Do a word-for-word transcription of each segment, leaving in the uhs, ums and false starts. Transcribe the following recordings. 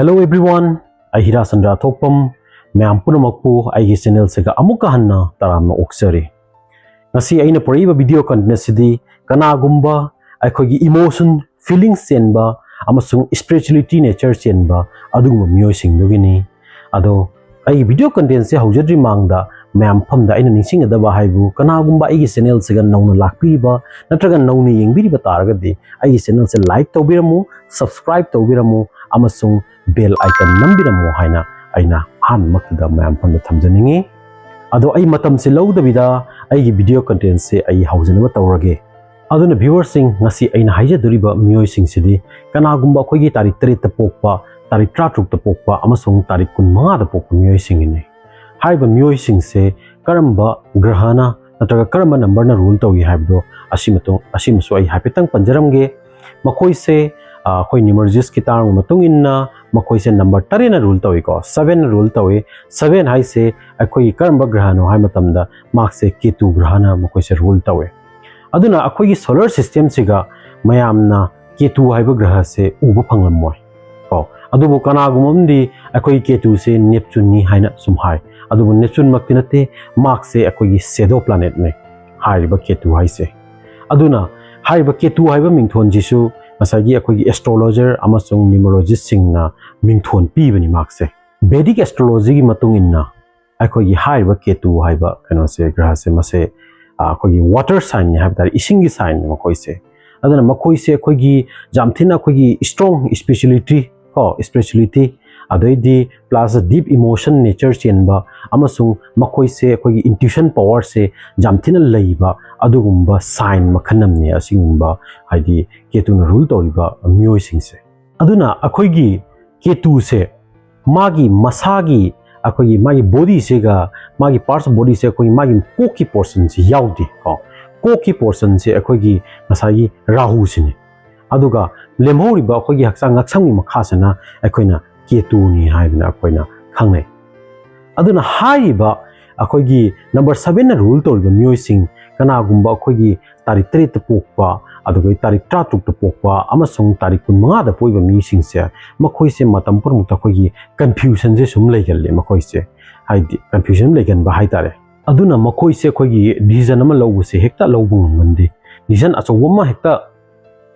Hello everyone, ꯑꯩ ꯍꯤꯔꯥꯆꯟꯗ꯭ꯔ ꯑꯊꯣꯛꯄꯝ꯫ ꯃꯌꯥꯝ ꯄꯨꯝꯅꯃꯛꯄꯨ ꯑꯩꯒꯤ ꯆꯦꯅꯦꯜꯁꯤꯒ ꯑꯃꯨꯛꯀ ꯍꯟꯅ ꯇꯔꯥꯝꯅ ꯑꯣꯛꯆꯔꯤ꯫ ꯉꯁꯤ ꯑꯩꯅ ꯄꯨꯔꯛꯏꯕ ꯚꯤꯗꯤꯑꯣ ꯀꯟꯇꯦꯟ ꯑꯁꯤꯗꯤ ꯀꯅꯥꯒꯨꯝꯕ ꯑꯩꯈꯣꯏꯒꯤ ꯏꯃꯣꯁꯟ, ꯐꯤꯂꯤꯡꯁ ꯆꯦꯟꯕ ꯑꯃꯁꯨꯡ ꯏꯁꯄꯤꯔꯤꯆꯨꯋꯦꯂꯤꯇꯤ ꯅꯦꯆꯔ ꯆꯦꯟꯕ ꯑꯗꯨꯒꯨꯝꯕ ꯃꯤꯑꯣꯏꯁꯤꯡꯗꯨꯒꯤꯅꯤ꯫ ꯑꯗꯣ ꯑꯩꯒꯤ ꯚꯤꯗꯤꯑꯣ ꯀꯟꯇꯦꯟꯁꯦ ꯍꯧꯖꯗ꯭ꯔꯤ ꯃꯥꯡꯗ ꯃꯌꯥꯝ ꯃꯐꯝꯗ ꯑꯩꯅ ꯅꯤꯡꯁꯤꯡꯒꯗꯕ ꯍꯥꯏꯕꯨ, ꯀꯅꯥꯒꯨꯝꯕ ꯑꯩꯒꯤ ꯆꯦꯅꯦꯜꯁꯤꯒ ꯅꯧꯅ ꯂꯥꯛꯄꯤꯔꯤꯕ ꯅꯠꯇ꯭ꯔꯒ ꯅꯧꯅ ꯌꯦꯡꯕꯤꯔꯤꯕ ꯇꯥꯔꯒꯗꯤ ꯑꯩꯒꯤ ꯆꯦꯅꯦꯜꯁꯦ ꯂꯥꯏꯛ ꯇꯧꯕꯤꯔꯝꯃꯨ, ꯁꯕꯁꯀ꯭ꯔꯥꯏꯕ ꯇꯧꯕꯤꯔꯝꯃꯨ ꯑꯃꯁꯨꯡ ꯕꯦꯜ ꯑꯥꯏꯀꯟ ꯅꯝꯕꯤꯔꯝꯃꯨ ꯍꯥꯏꯅ ꯑꯩꯅ ꯑꯍꯥꯟꯕꯃꯛꯇꯗ ꯃꯌꯥꯝ ꯃꯐꯝꯗ ꯊꯝꯖꯅꯤꯡꯉꯤ꯫ ꯑꯗꯣ ꯑꯩ ꯃꯇꯝꯁꯦ ꯂꯧꯗꯕꯤꯗ ꯑꯩꯒꯤ ꯚꯤꯗꯤꯑꯣ ꯀꯟꯇꯦꯟꯁꯦ ꯑꯩ ꯍꯧꯖꯅꯕ ꯇꯧꯔꯒꯦ꯫ ꯑꯗꯨꯅ ꯚ꯭ꯌꯨꯋꯔꯁꯤꯡ, ꯉꯁꯤ ꯑꯩꯅ ꯍꯥꯏꯖꯗꯣꯔꯤꯕ ꯃꯤꯑꯣꯏꯁꯤꯡꯁꯤꯗꯤ ꯀꯅꯥꯒꯨꯝꯕ ꯑꯩꯈꯣꯏꯒꯤ ꯇꯥꯔꯤꯛ ꯇꯔꯦꯠꯇ ꯄꯣꯛꯄ, ꯇꯥꯔꯤꯛ ꯇꯔꯥꯇꯔꯨꯛꯇ ꯄꯣꯛꯄ ꯑꯃꯁꯨꯡ ꯇꯥꯔꯤꯛ ꯀꯨꯟꯃꯉꯥꯗ ꯄꯣꯛꯄ ꯃꯤꯑꯣꯏꯁꯤꯡꯒꯤꯅꯤ꯫ ꯍꯥꯏꯔꯤꯕ ꯃꯤꯑꯣꯏꯁꯤꯡꯁꯦ ꯀꯔꯝꯕ ꯒ꯭ꯔꯍꯅ ꯅꯠꯇ꯭ꯔꯒ ꯀꯔꯝꯕ ꯅꯝꯕꯔꯅ ꯔꯨꯜ ꯇꯧꯏ ꯍꯥꯏꯕꯗꯣ ꯑꯁꯤꯃꯇꯪ, ꯑꯁꯤꯃꯁꯨ ꯑꯩ ꯍꯥꯏꯐꯦꯠꯇꯪ ꯄꯟꯖꯔꯝꯒꯦ꯫ ꯃꯈꯣꯏꯁꯦ, ꯑ, ꯑꯩꯈꯣꯏ ꯅ꯭ꯌꯨꯃꯔꯣꯂꯣꯖꯤꯁꯀꯤ ꯇꯥꯔꯝꯒꯤ ꯃꯇꯨꯡ ꯏꯟꯅ ꯃꯈꯣꯏꯁꯦ ꯅꯝꯕꯔ ꯇꯔꯦꯠꯅ ꯔꯨꯜ ꯇꯧꯏꯀꯣ, ꯁꯕꯦꯟꯅ ꯔꯨꯜ ꯇꯧꯏ꯫ ꯁꯕꯦꯟ ꯍꯥꯏꯁꯦ ꯑꯩꯈꯣꯏꯒꯤ ꯀꯔꯝꯕ ꯒ꯭ꯔꯍꯅꯣ ꯍꯥꯏꯕ ꯃꯇꯝꯗ ꯃꯍꯥꯛꯁꯦ ꯀꯦꯇꯨ ꯒ꯭ꯔꯍꯅ ꯃꯈꯣꯏꯁꯦ ꯔꯨꯜ ꯇꯧꯏ꯫ ꯑꯗꯨꯅ ꯑꯩꯈꯣꯏꯒꯤ ꯁꯣꯂꯔ ꯁꯤꯁꯇꯦꯝꯁꯤꯒ ꯃꯌꯥꯝꯅ ꯀꯦꯇꯨ ꯍꯥꯏꯕ ꯒ꯭ꯔꯍꯁꯦ ꯎꯕ ꯐꯪꯂꯝꯃꯣꯏ ꯀꯣ꯫ ꯑꯗꯨꯕꯨ ꯀꯅꯥꯒꯨꯝꯕ ꯑꯃꯗꯤ ꯑꯩꯈꯣꯏꯒꯤ ꯀꯦꯇꯨꯁꯦ ꯅꯦꯞꯆꯨꯟꯅꯤ ꯍꯥꯏꯅ ꯁꯨꯝ ꯍꯥꯏ꯫ ꯑꯗꯨꯕꯨ ꯅꯦꯞꯆꯨꯟꯃꯛꯇꯤ ꯅꯠꯇꯦ, ꯃꯍꯥꯛꯁꯦ ꯑꯩꯈꯣꯏꯒꯤ ꯁꯦꯗꯣ ꯄ꯭ꯂꯥꯅꯦꯠꯅꯦ ꯍꯥꯏꯔꯤꯕ ꯀꯦꯇꯨ ꯍꯥꯏꯁꯦ꯫ ꯑꯗꯨꯅ ꯍꯥꯏꯔꯤꯕ ꯀꯦꯇꯨ ꯍꯥꯏꯕ ꯃꯤꯡꯊꯣꯟꯁꯤꯁꯨ ꯉꯁꯥꯏꯒꯤ ꯑꯩꯈꯣꯏꯒꯤ ꯑꯦꯁꯇ꯭ꯔꯣꯂꯣꯖꯔ ꯑꯃꯁꯨꯡ ꯅ꯭ꯌꯨꯃꯔꯣꯂꯣꯖꯤꯁꯁꯤꯡꯅ ꯃꯤꯡꯊꯣꯟ ꯄꯤꯕꯅꯤ ꯃꯍꯥꯛꯁꯦ꯫ ꯚꯦꯗꯤꯛ ꯑꯦꯁꯇ꯭ꯔꯣꯂꯣꯖꯤꯒꯤ ꯃꯇꯨꯡ ꯏꯟꯅ ꯑꯩꯈꯣꯏꯒꯤ ꯍꯥꯏꯔꯤꯕ ꯀꯦꯇꯨ ꯍꯥꯏꯕ ꯀꯩꯅꯣꯁꯦ, ꯒ꯭ꯔꯍꯁꯦ, ꯃꯁꯦ, ꯑ, ꯑꯩꯈꯣꯏꯒꯤ ꯋꯥꯇꯔ ꯁꯥꯏꯟꯅꯤ ꯍꯥꯏꯕ ꯇꯥꯔꯦ, ꯏꯁꯤꯡꯒꯤ ꯁꯥꯏꯟꯅꯤ ꯃꯈꯣꯏꯁꯦ꯫ ꯑꯗꯨꯅ ꯃꯈꯣꯏꯁꯦ ꯑꯩꯈꯣꯏꯒꯤ ꯌꯥꯝ ꯊꯤꯅ ꯑꯩꯈꯣꯏꯒꯤ ꯏꯁꯇ꯭ꯔꯣꯡ ꯏꯁꯄꯤꯔꯤꯆꯨꯋꯦꯂꯤꯇꯤ ꯀꯣ, ꯏꯁꯄꯤꯔꯤꯆꯨꯋꯦꯂꯤꯇꯤ, ꯑꯗꯩꯗꯤ ꯄ꯭ꯂꯁ ꯗꯤꯞ ꯏꯃꯣꯁꯟ ꯅꯦꯆꯔ ꯆꯦꯟꯕ, ꯑꯃꯁꯨꯡ ꯃꯈꯣꯏꯁꯦ ꯑꯩꯈꯣꯏꯒꯤ ꯏꯟꯇ꯭ꯌꯨꯁꯟ ꯄꯋꯥꯔꯁꯦ ꯌꯥꯝ ꯊꯤꯅ ꯂꯩꯕ ꯑꯗꯨꯒꯨꯝꯕ ꯁꯥꯏꯟ ꯃꯈꯜ ꯑꯃꯅꯤ ꯑꯁꯤꯒꯨꯝꯕ, ꯍꯥꯏꯗꯤ ꯀꯦꯇꯨꯅ ꯔꯨꯜ ꯇꯧꯔꯤꯕ ꯃꯤꯑꯣꯏꯁꯤꯡꯁꯦ꯫ ꯑꯗꯨꯅ ꯑꯩꯈꯣꯏꯒꯤ ꯀꯦꯇꯨꯁꯦ ꯃꯥꯒꯤ ꯃꯁꯥꯒꯤ, ꯑꯩꯈꯣꯏꯒꯤ ꯃꯥꯒꯤ ꯕꯣꯗꯤꯁꯤꯒ, ꯃꯥꯒꯤ ꯄꯥꯔꯠꯁ ꯑꯣꯐ ꯕꯣꯗꯤꯁꯦ ꯑꯩꯈꯣꯏꯒꯤ ꯃꯥꯒꯤ ꯀꯣꯛꯀꯤ ꯄꯣꯔꯁꯟꯁꯤ ꯌꯥꯎꯗꯦ ꯀꯣ꯫ ꯀꯣꯛꯀꯤ ꯄꯣꯔꯁꯟꯁꯦ ꯑꯩꯈꯣꯏꯒꯤ ꯉꯁꯥꯏꯒꯤ ꯔꯥꯍꯨꯁꯤꯅꯤ꯫ ꯑꯗꯨꯒ ꯂꯦꯝꯍꯧꯔꯤꯕ ꯑꯩꯈꯣꯏꯒꯤ ꯍꯛꯆꯥꯡ ꯉꯛꯁꯝꯒꯤ ꯃꯈꯥꯁꯤꯅ ꯑꯩꯈꯣꯏꯅ ꯀꯦꯇꯨꯅꯤ ꯍꯥꯏꯗꯅ ꯑꯩꯈꯣꯏꯅ ꯈꯪꯅꯩ꯫ ꯑꯗꯨꯅ ꯍꯥꯏꯔꯤꯕ ꯑꯩꯈꯣꯏꯒꯤ ꯅꯝꯕꯔ ꯁꯕꯦꯟꯅ ꯔꯨꯜ ꯇꯧꯔꯤꯕ ꯃꯤꯑꯣꯏꯁꯤꯡ, ꯀꯅꯥꯒꯨꯝꯕ ꯑꯩꯈꯣꯏꯒꯤ ꯇꯥꯔꯤꯛ ꯇꯔꯦꯠꯇ ꯄꯣꯛꯄ ꯑꯗꯨꯒ ꯇꯥꯔꯤꯛ ꯇꯔꯥꯇꯔꯨꯛꯇ ꯄꯣꯛꯄ ꯑꯃꯁꯨꯡ ꯇꯥꯔꯤꯛ ꯀꯨꯟꯃꯉꯥꯗ ꯄꯣꯛꯏꯕ ꯃꯤꯁꯤꯡꯁꯦ, ꯃꯈꯣꯏꯁꯦ ꯃꯇꯝ ꯄꯨꯝꯅꯃꯛꯇ ꯑꯩꯈꯣꯏꯒꯤ ꯀꯟꯐ꯭ꯌꯨꯖꯟꯁꯦ ꯁꯨꯝ ꯂꯩꯒꯜꯂꯤ꯫ ꯃꯈꯣꯏꯁꯦ ꯍꯥꯏꯗꯤ ꯀꯟꯐ꯭ꯌꯨꯖꯟ ꯂꯩꯒꯟꯕ ꯍꯥꯏꯇꯥꯔꯦ꯫ ꯑꯗꯨꯅ ꯃꯈꯣꯏꯁꯦ ꯑꯩꯈꯣꯏꯒꯤ ꯗꯤꯁꯤꯖꯟ ꯑꯃ ꯂꯧꯕꯁꯦ ꯍꯦꯛꯇ ꯂꯧꯕ ꯉꯝꯒꯟꯗꯦ꯫ ꯗꯤꯁꯤꯖꯟ ꯑꯆꯧꯕ ꯑꯃ ꯍꯦꯛꯇ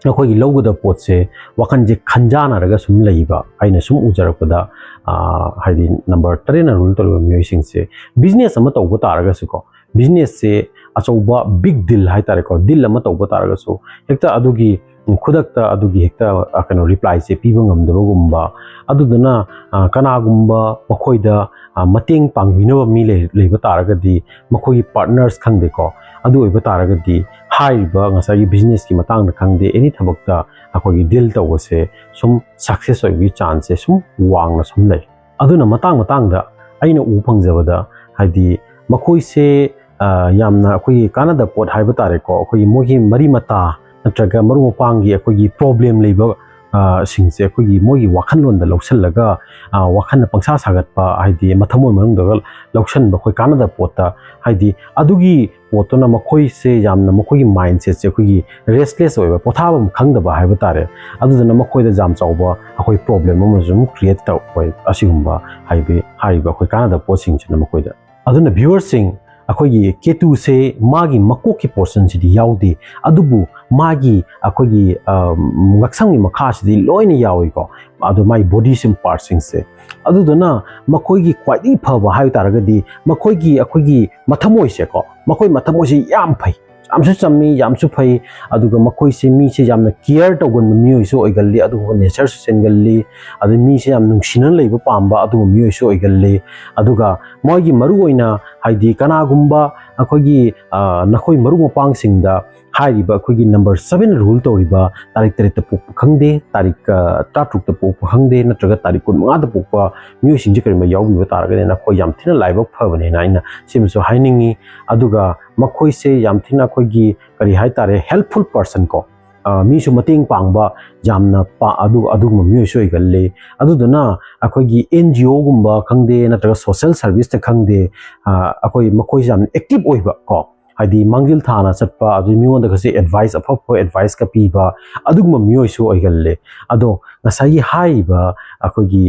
ꯑꯩꯈꯣꯏꯒꯤ ꯂꯧꯒꯗꯕ ꯄꯣꯠꯁꯦ ꯋꯥꯈꯜꯁꯦ ꯈꯟꯖꯥꯟꯅꯔꯒ ꯁꯨꯝ ꯂꯩꯕ, ꯑꯩꯅ ꯁꯨꯝ ꯎꯖꯔꯛꯄꯗ꯫ ꯑꯥ, ꯍꯥꯏꯗꯤ ꯅꯝꯕꯔ ꯇꯔꯦꯠꯅ ꯔꯨꯜ ꯇꯧꯔꯤꯕ ꯃꯤꯑꯣꯏꯁꯤꯡꯁꯦ, ꯕꯤꯖꯤꯅꯦꯁ ꯑꯃ ꯇꯧꯕ ꯇꯥꯔꯒꯁꯨꯀꯣ, ꯕꯤꯖꯤꯅꯦꯁꯁꯦ ꯑꯆꯧꯕ ꯕꯤꯛ ꯗꯤꯜ ꯍꯥꯏꯇꯥꯔꯦꯀꯣ, ꯗꯤꯜ ꯑꯃ ꯇꯧꯕ ꯇꯥꯔꯒꯁꯨ ꯍꯦꯛꯇ ꯑꯗꯨꯒꯤ ꯈꯨꯗꯛꯇ ꯑꯗꯨꯒꯤ ꯍꯦꯛꯇ, ꯑ, ꯀꯩꯅꯣ, ꯔꯤꯄ꯭ꯂꯥꯏꯁꯦ ꯄꯤꯕ ꯉꯝꯗꯕꯒꯨꯝꯕ꯫ ꯑꯗꯨꯗꯨꯅ, ꯑ, ꯀꯅꯥꯒꯨꯝꯕ ꯃꯈꯣꯏꯗ, ꯑ, ꯃꯇꯦꯡ ꯄꯥꯡꯕꯤꯅꯕ ꯃꯤ ꯂꯩ-, ꯂꯩꯕ ꯇꯥꯔꯒꯗꯤ, ꯃꯈꯣꯏꯒꯤ ꯄꯥꯔꯠꯅꯔꯁ ꯈꯪꯗꯦꯀꯣ, ꯑꯗꯨ ꯑꯣꯏꯕ ꯇꯥꯔꯒꯗꯤ ꯍꯥꯏꯔꯤꯕ ꯉꯁꯥꯏꯒꯤ ꯕꯤꯖꯤꯅꯦꯁꯀꯤ ꯃꯇꯥꯡꯗ ꯈꯪꯗꯦ, ꯑꯦꯅꯤ ꯊꯕꯛꯇ ꯑꯩꯈꯣꯏꯒꯤ ꯗꯤꯜ ꯇꯧꯕꯁꯦ ꯁꯨꯝ ꯁꯛꯁꯦꯁ ꯑꯣꯏꯕꯒꯤ ꯆꯥꯟꯁꯁꯦ ꯁꯨꯝ ꯋꯥꯡꯅ ꯁꯨꯝ ꯂꯩ꯫ ꯑꯗꯨꯅ ꯃꯇꯥꯡ ꯃꯇꯥꯡꯗ ꯑꯩꯅ ꯎꯕ ꯐꯪꯖꯕꯗ, ꯍꯥꯏꯗꯤ ꯃꯈꯣꯏꯁꯦ, ꯑ, ꯌꯥꯝꯅ ꯑꯩꯈꯣꯏꯒꯤ ꯀꯥꯟꯅꯗꯕ ꯄꯣꯠ ꯍꯥꯏꯕ ꯇꯥꯔꯦꯀꯣ, ꯑꯩꯈꯣꯏꯒꯤ ꯃꯣꯏꯒꯤ ꯃꯔꯤ ꯃꯇꯥ ꯅꯠꯇ꯭ꯔꯒ ꯃꯔꯨꯞ ꯃꯄꯥꯡꯒꯤ ꯑꯩꯈꯣꯏꯒꯤ ꯄ꯭ꯔꯣꯕ꯭ꯂꯦꯝ ꯂꯩꯕ, ꯑ, ꯁꯤꯡꯁꯦ ꯑꯩꯈꯣꯏꯒꯤ ꯃꯣꯏꯒꯤ ꯋꯥꯈꯜꯂꯣꯟꯗ ꯂꯧꯁꯤꯜꯂꯒ, ꯑ, ꯋꯥꯈꯜꯅ ꯄꯪꯁꯥ ꯁꯥꯒꯠꯄ, ꯍꯥꯏꯗꯤ ꯃꯊꯃꯣꯏ ꯃꯅꯨꯡꯗꯒ ꯂꯧꯁꯤꯟꯕ, ꯑꯩꯈꯣꯏ ꯀꯥꯟꯅꯗꯕ ꯄꯣꯠꯇ, ꯍꯥꯏꯗꯤ ꯑꯗꯨꯒꯤ ꯄꯣꯠꯇꯨꯅ ꯃꯈꯣꯏꯁꯦ ꯌꯥꯝꯅ, ꯃꯈꯣꯏꯒꯤ ꯃꯥꯏꯟꯁꯦꯠꯁꯦ ꯑꯩꯈꯣꯏꯒꯤ ꯔꯦꯁꯂꯦꯁ ꯑꯣꯏꯕ, ꯄꯣꯊꯥꯐꯝ ꯈꯪꯗꯕ ꯍꯥꯏꯕ ꯇꯥꯔꯦ꯫ ꯑꯗꯨꯗꯨꯅ ꯃꯈꯣꯏꯗ ꯌꯥꯝ ꯆꯥꯎꯕ ꯑꯩꯈꯣꯏ ꯄ꯭ꯔꯣꯕ꯭ꯂꯦꯝ ꯑꯃꯁꯨ ꯑꯗꯨꯝ ꯀ꯭ꯔꯤꯌꯦꯠ ꯇꯧꯋꯦ ꯑꯁꯤꯒꯨꯝꯕ ꯍꯥꯏꯕ, ꯍꯥꯏꯔꯤꯕ ꯑꯩꯈꯣꯏ ꯀꯥꯟꯅꯗꯕ ꯄꯣꯠꯁꯤꯡꯁꯤꯅ ꯃꯈꯣꯏꯗ꯫ ꯑꯗꯨꯅ ꯚ꯭ꯌꯨꯋꯔꯁꯤꯡ, ꯑꯩꯈꯣꯏꯒꯤ ꯀꯦꯇꯨꯁꯦ ꯃꯥꯒꯤ ꯃꯀꯣꯛꯀꯤ ꯄꯣꯔꯁꯟꯁꯤꯗꯤ ꯌꯥꯎꯗꯦ, ꯑꯗꯨꯕꯨ ꯃꯥꯒꯤ ꯑꯩꯈꯣꯏꯒꯤ, ꯑ, ꯉꯛꯁꯝꯒꯤ ꯃꯈꯥꯁꯤꯗꯤ ꯂꯣꯏꯅ ꯌꯥꯎꯏꯀꯣ, ꯑꯗꯣ ꯃꯥꯒꯤ ꯕꯣꯗꯤ ꯁꯤꯝ ꯄꯥꯔꯠꯁꯤꯡꯁꯦ꯫ ꯑꯗꯨꯗꯨꯅ ꯃꯈꯣꯏꯒꯤ ꯈ꯭ꯋꯥꯏꯗꯒꯤ ꯐꯕ ꯍꯥꯏꯕ ꯇꯥꯔꯒꯗꯤ ꯃꯈꯣꯏꯒꯤ ꯑꯩꯈꯣꯏꯒꯤ ꯃꯊꯃꯣꯏꯁꯦꯀꯣ, ꯃꯈꯣꯏ ꯃꯊꯃꯣꯏꯁꯦ ꯌꯥꯝ ꯐꯩ, ꯌꯥꯝꯁꯨ ꯆꯝꯃꯤ, ꯌꯥꯝꯁꯨ ꯐꯩ꯫ ꯑꯗꯨꯒ ꯃꯈꯣꯏꯁꯦ ꯃꯤꯁꯦ ꯌꯥꯝꯅ ꯀꯤꯌꯔ ꯇꯧꯒꯟꯕ ꯃꯤꯑꯣꯏꯁꯨ ꯑꯣꯏꯒꯜꯂꯤ, ꯑꯗꯨꯒ ꯅꯦꯆꯔꯁꯨ ꯆꯦꯟꯒꯜꯂꯤ, ꯑꯗꯩ ꯃꯤꯁꯦ ꯌꯥꯝ ꯅꯨꯡꯁꯤꯅ ꯂꯩꯕ ꯄꯥꯝꯕ ꯑꯗꯨꯒꯨꯝꯕ ꯃꯤꯑꯣꯏꯁꯨ ꯑꯣꯏꯒꯜꯂꯤ꯫ ꯑꯗꯨꯒ ꯃꯣꯏꯒꯤ ꯃꯔꯨꯑꯣꯏꯅ ꯍꯥꯏꯗꯤ ꯀꯅꯥꯒꯨꯝꯕ ꯑꯩꯈꯣꯏꯒꯤ, ꯑ, ꯅꯈꯣꯏ ꯃꯔꯨꯞ ꯃꯄꯥꯡꯁꯤꯡꯗ ꯍꯥꯏꯔꯤꯕ ꯑꯩꯈꯣꯏꯒꯤ ꯅꯝꯕꯔ ꯁꯚꯦꯟ ꯔꯨꯜ ꯇꯧꯔꯤꯕ ꯇꯥꯔꯤꯛ ꯇꯔꯦꯠꯇ ꯄꯣꯛꯄ ꯈꯪꯗꯦ, ꯇꯥꯔꯤꯛ, ꯑ, ꯇꯔꯥꯇꯔꯨꯛꯇ ꯄꯣꯛꯄ ꯈꯪꯗꯦ, ꯅꯠꯇ꯭ꯔꯒ ꯇꯥꯔꯤꯛ ꯀꯨꯟꯃꯉꯥꯗ ꯄꯣꯛꯄ ꯃꯤꯑꯣꯏꯁꯤꯡꯁꯦ ꯀꯔꯤꯒꯨꯝꯕ ꯌꯥꯎꯕꯤꯕ ꯇꯥꯔꯒꯗꯤ ꯅꯈꯣꯏ ꯌꯥꯝ ꯊꯤꯅ ꯂꯥꯏꯕꯛ ꯐꯕꯅꯦꯅ ꯑꯩꯅ ꯁꯤꯃꯁꯨ ꯍꯥꯏꯅꯤꯡꯉꯤ꯫ ꯑꯗꯨꯒ ꯃꯈꯣꯏꯁꯦ ꯌꯥꯝ ꯊꯤꯅ ꯑꯩꯈꯣꯏꯒꯤ ꯀꯔꯤ ꯍꯥꯏꯇꯥꯔꯦ, ꯍꯦꯜꯞꯐꯨꯜ ꯄꯔꯁꯟ ꯀꯣ, ꯑ, ꯃꯤꯁꯨ ꯃꯇꯦꯡ ꯄꯥꯡꯕ ꯌꯥꯝꯅ ꯄꯥ-, ꯑꯗꯨ-, ꯑꯗꯨꯒꯨꯝꯕ ꯃꯤꯑꯣꯏꯁꯨ ꯑꯣꯏꯒꯜꯂꯤ꯫ ꯑꯗꯨꯗꯨꯅ ꯑꯩꯈꯣꯏꯒꯤ ꯑꯦꯟ ꯖꯤ ꯑꯣꯒꯨꯝꯕ ꯈꯪꯗꯦ, ꯅꯠꯇ꯭ꯔꯒ ꯁꯣꯁꯦꯜ ꯁꯥꯔꯚꯤꯁꯇ ꯈꯪꯗꯦ, ꯑ, ꯑꯩꯈꯣꯏ ꯃꯈꯣꯏꯁꯦ ꯌꯥꯝꯅ ꯑꯦꯛꯇꯤꯞ ꯑꯣꯏꯕ ꯀꯣ, ꯍꯥꯏꯗꯤ ꯃꯥꯡꯖꯤꯜ ꯊꯥꯅ ꯆꯠꯄ, ꯑꯗꯨ ꯃꯤꯉꯣꯟꯗꯒꯁꯦ ꯑꯦꯗꯚꯥꯏꯁ ꯑꯐ ꯑꯐꯕ ꯑꯦꯗꯚꯥꯏꯁꯀ ꯄꯤꯕ, ꯑꯗꯨꯒꯨꯝꯕ ꯃꯤꯑꯣꯏꯁꯨ ꯑꯣꯏꯒꯜꯂꯦ꯫ ꯑꯗꯣ ꯉꯁꯥꯏꯒꯤ ꯍꯥꯏꯔꯤꯕ ꯑꯩꯈꯣꯏꯒꯤ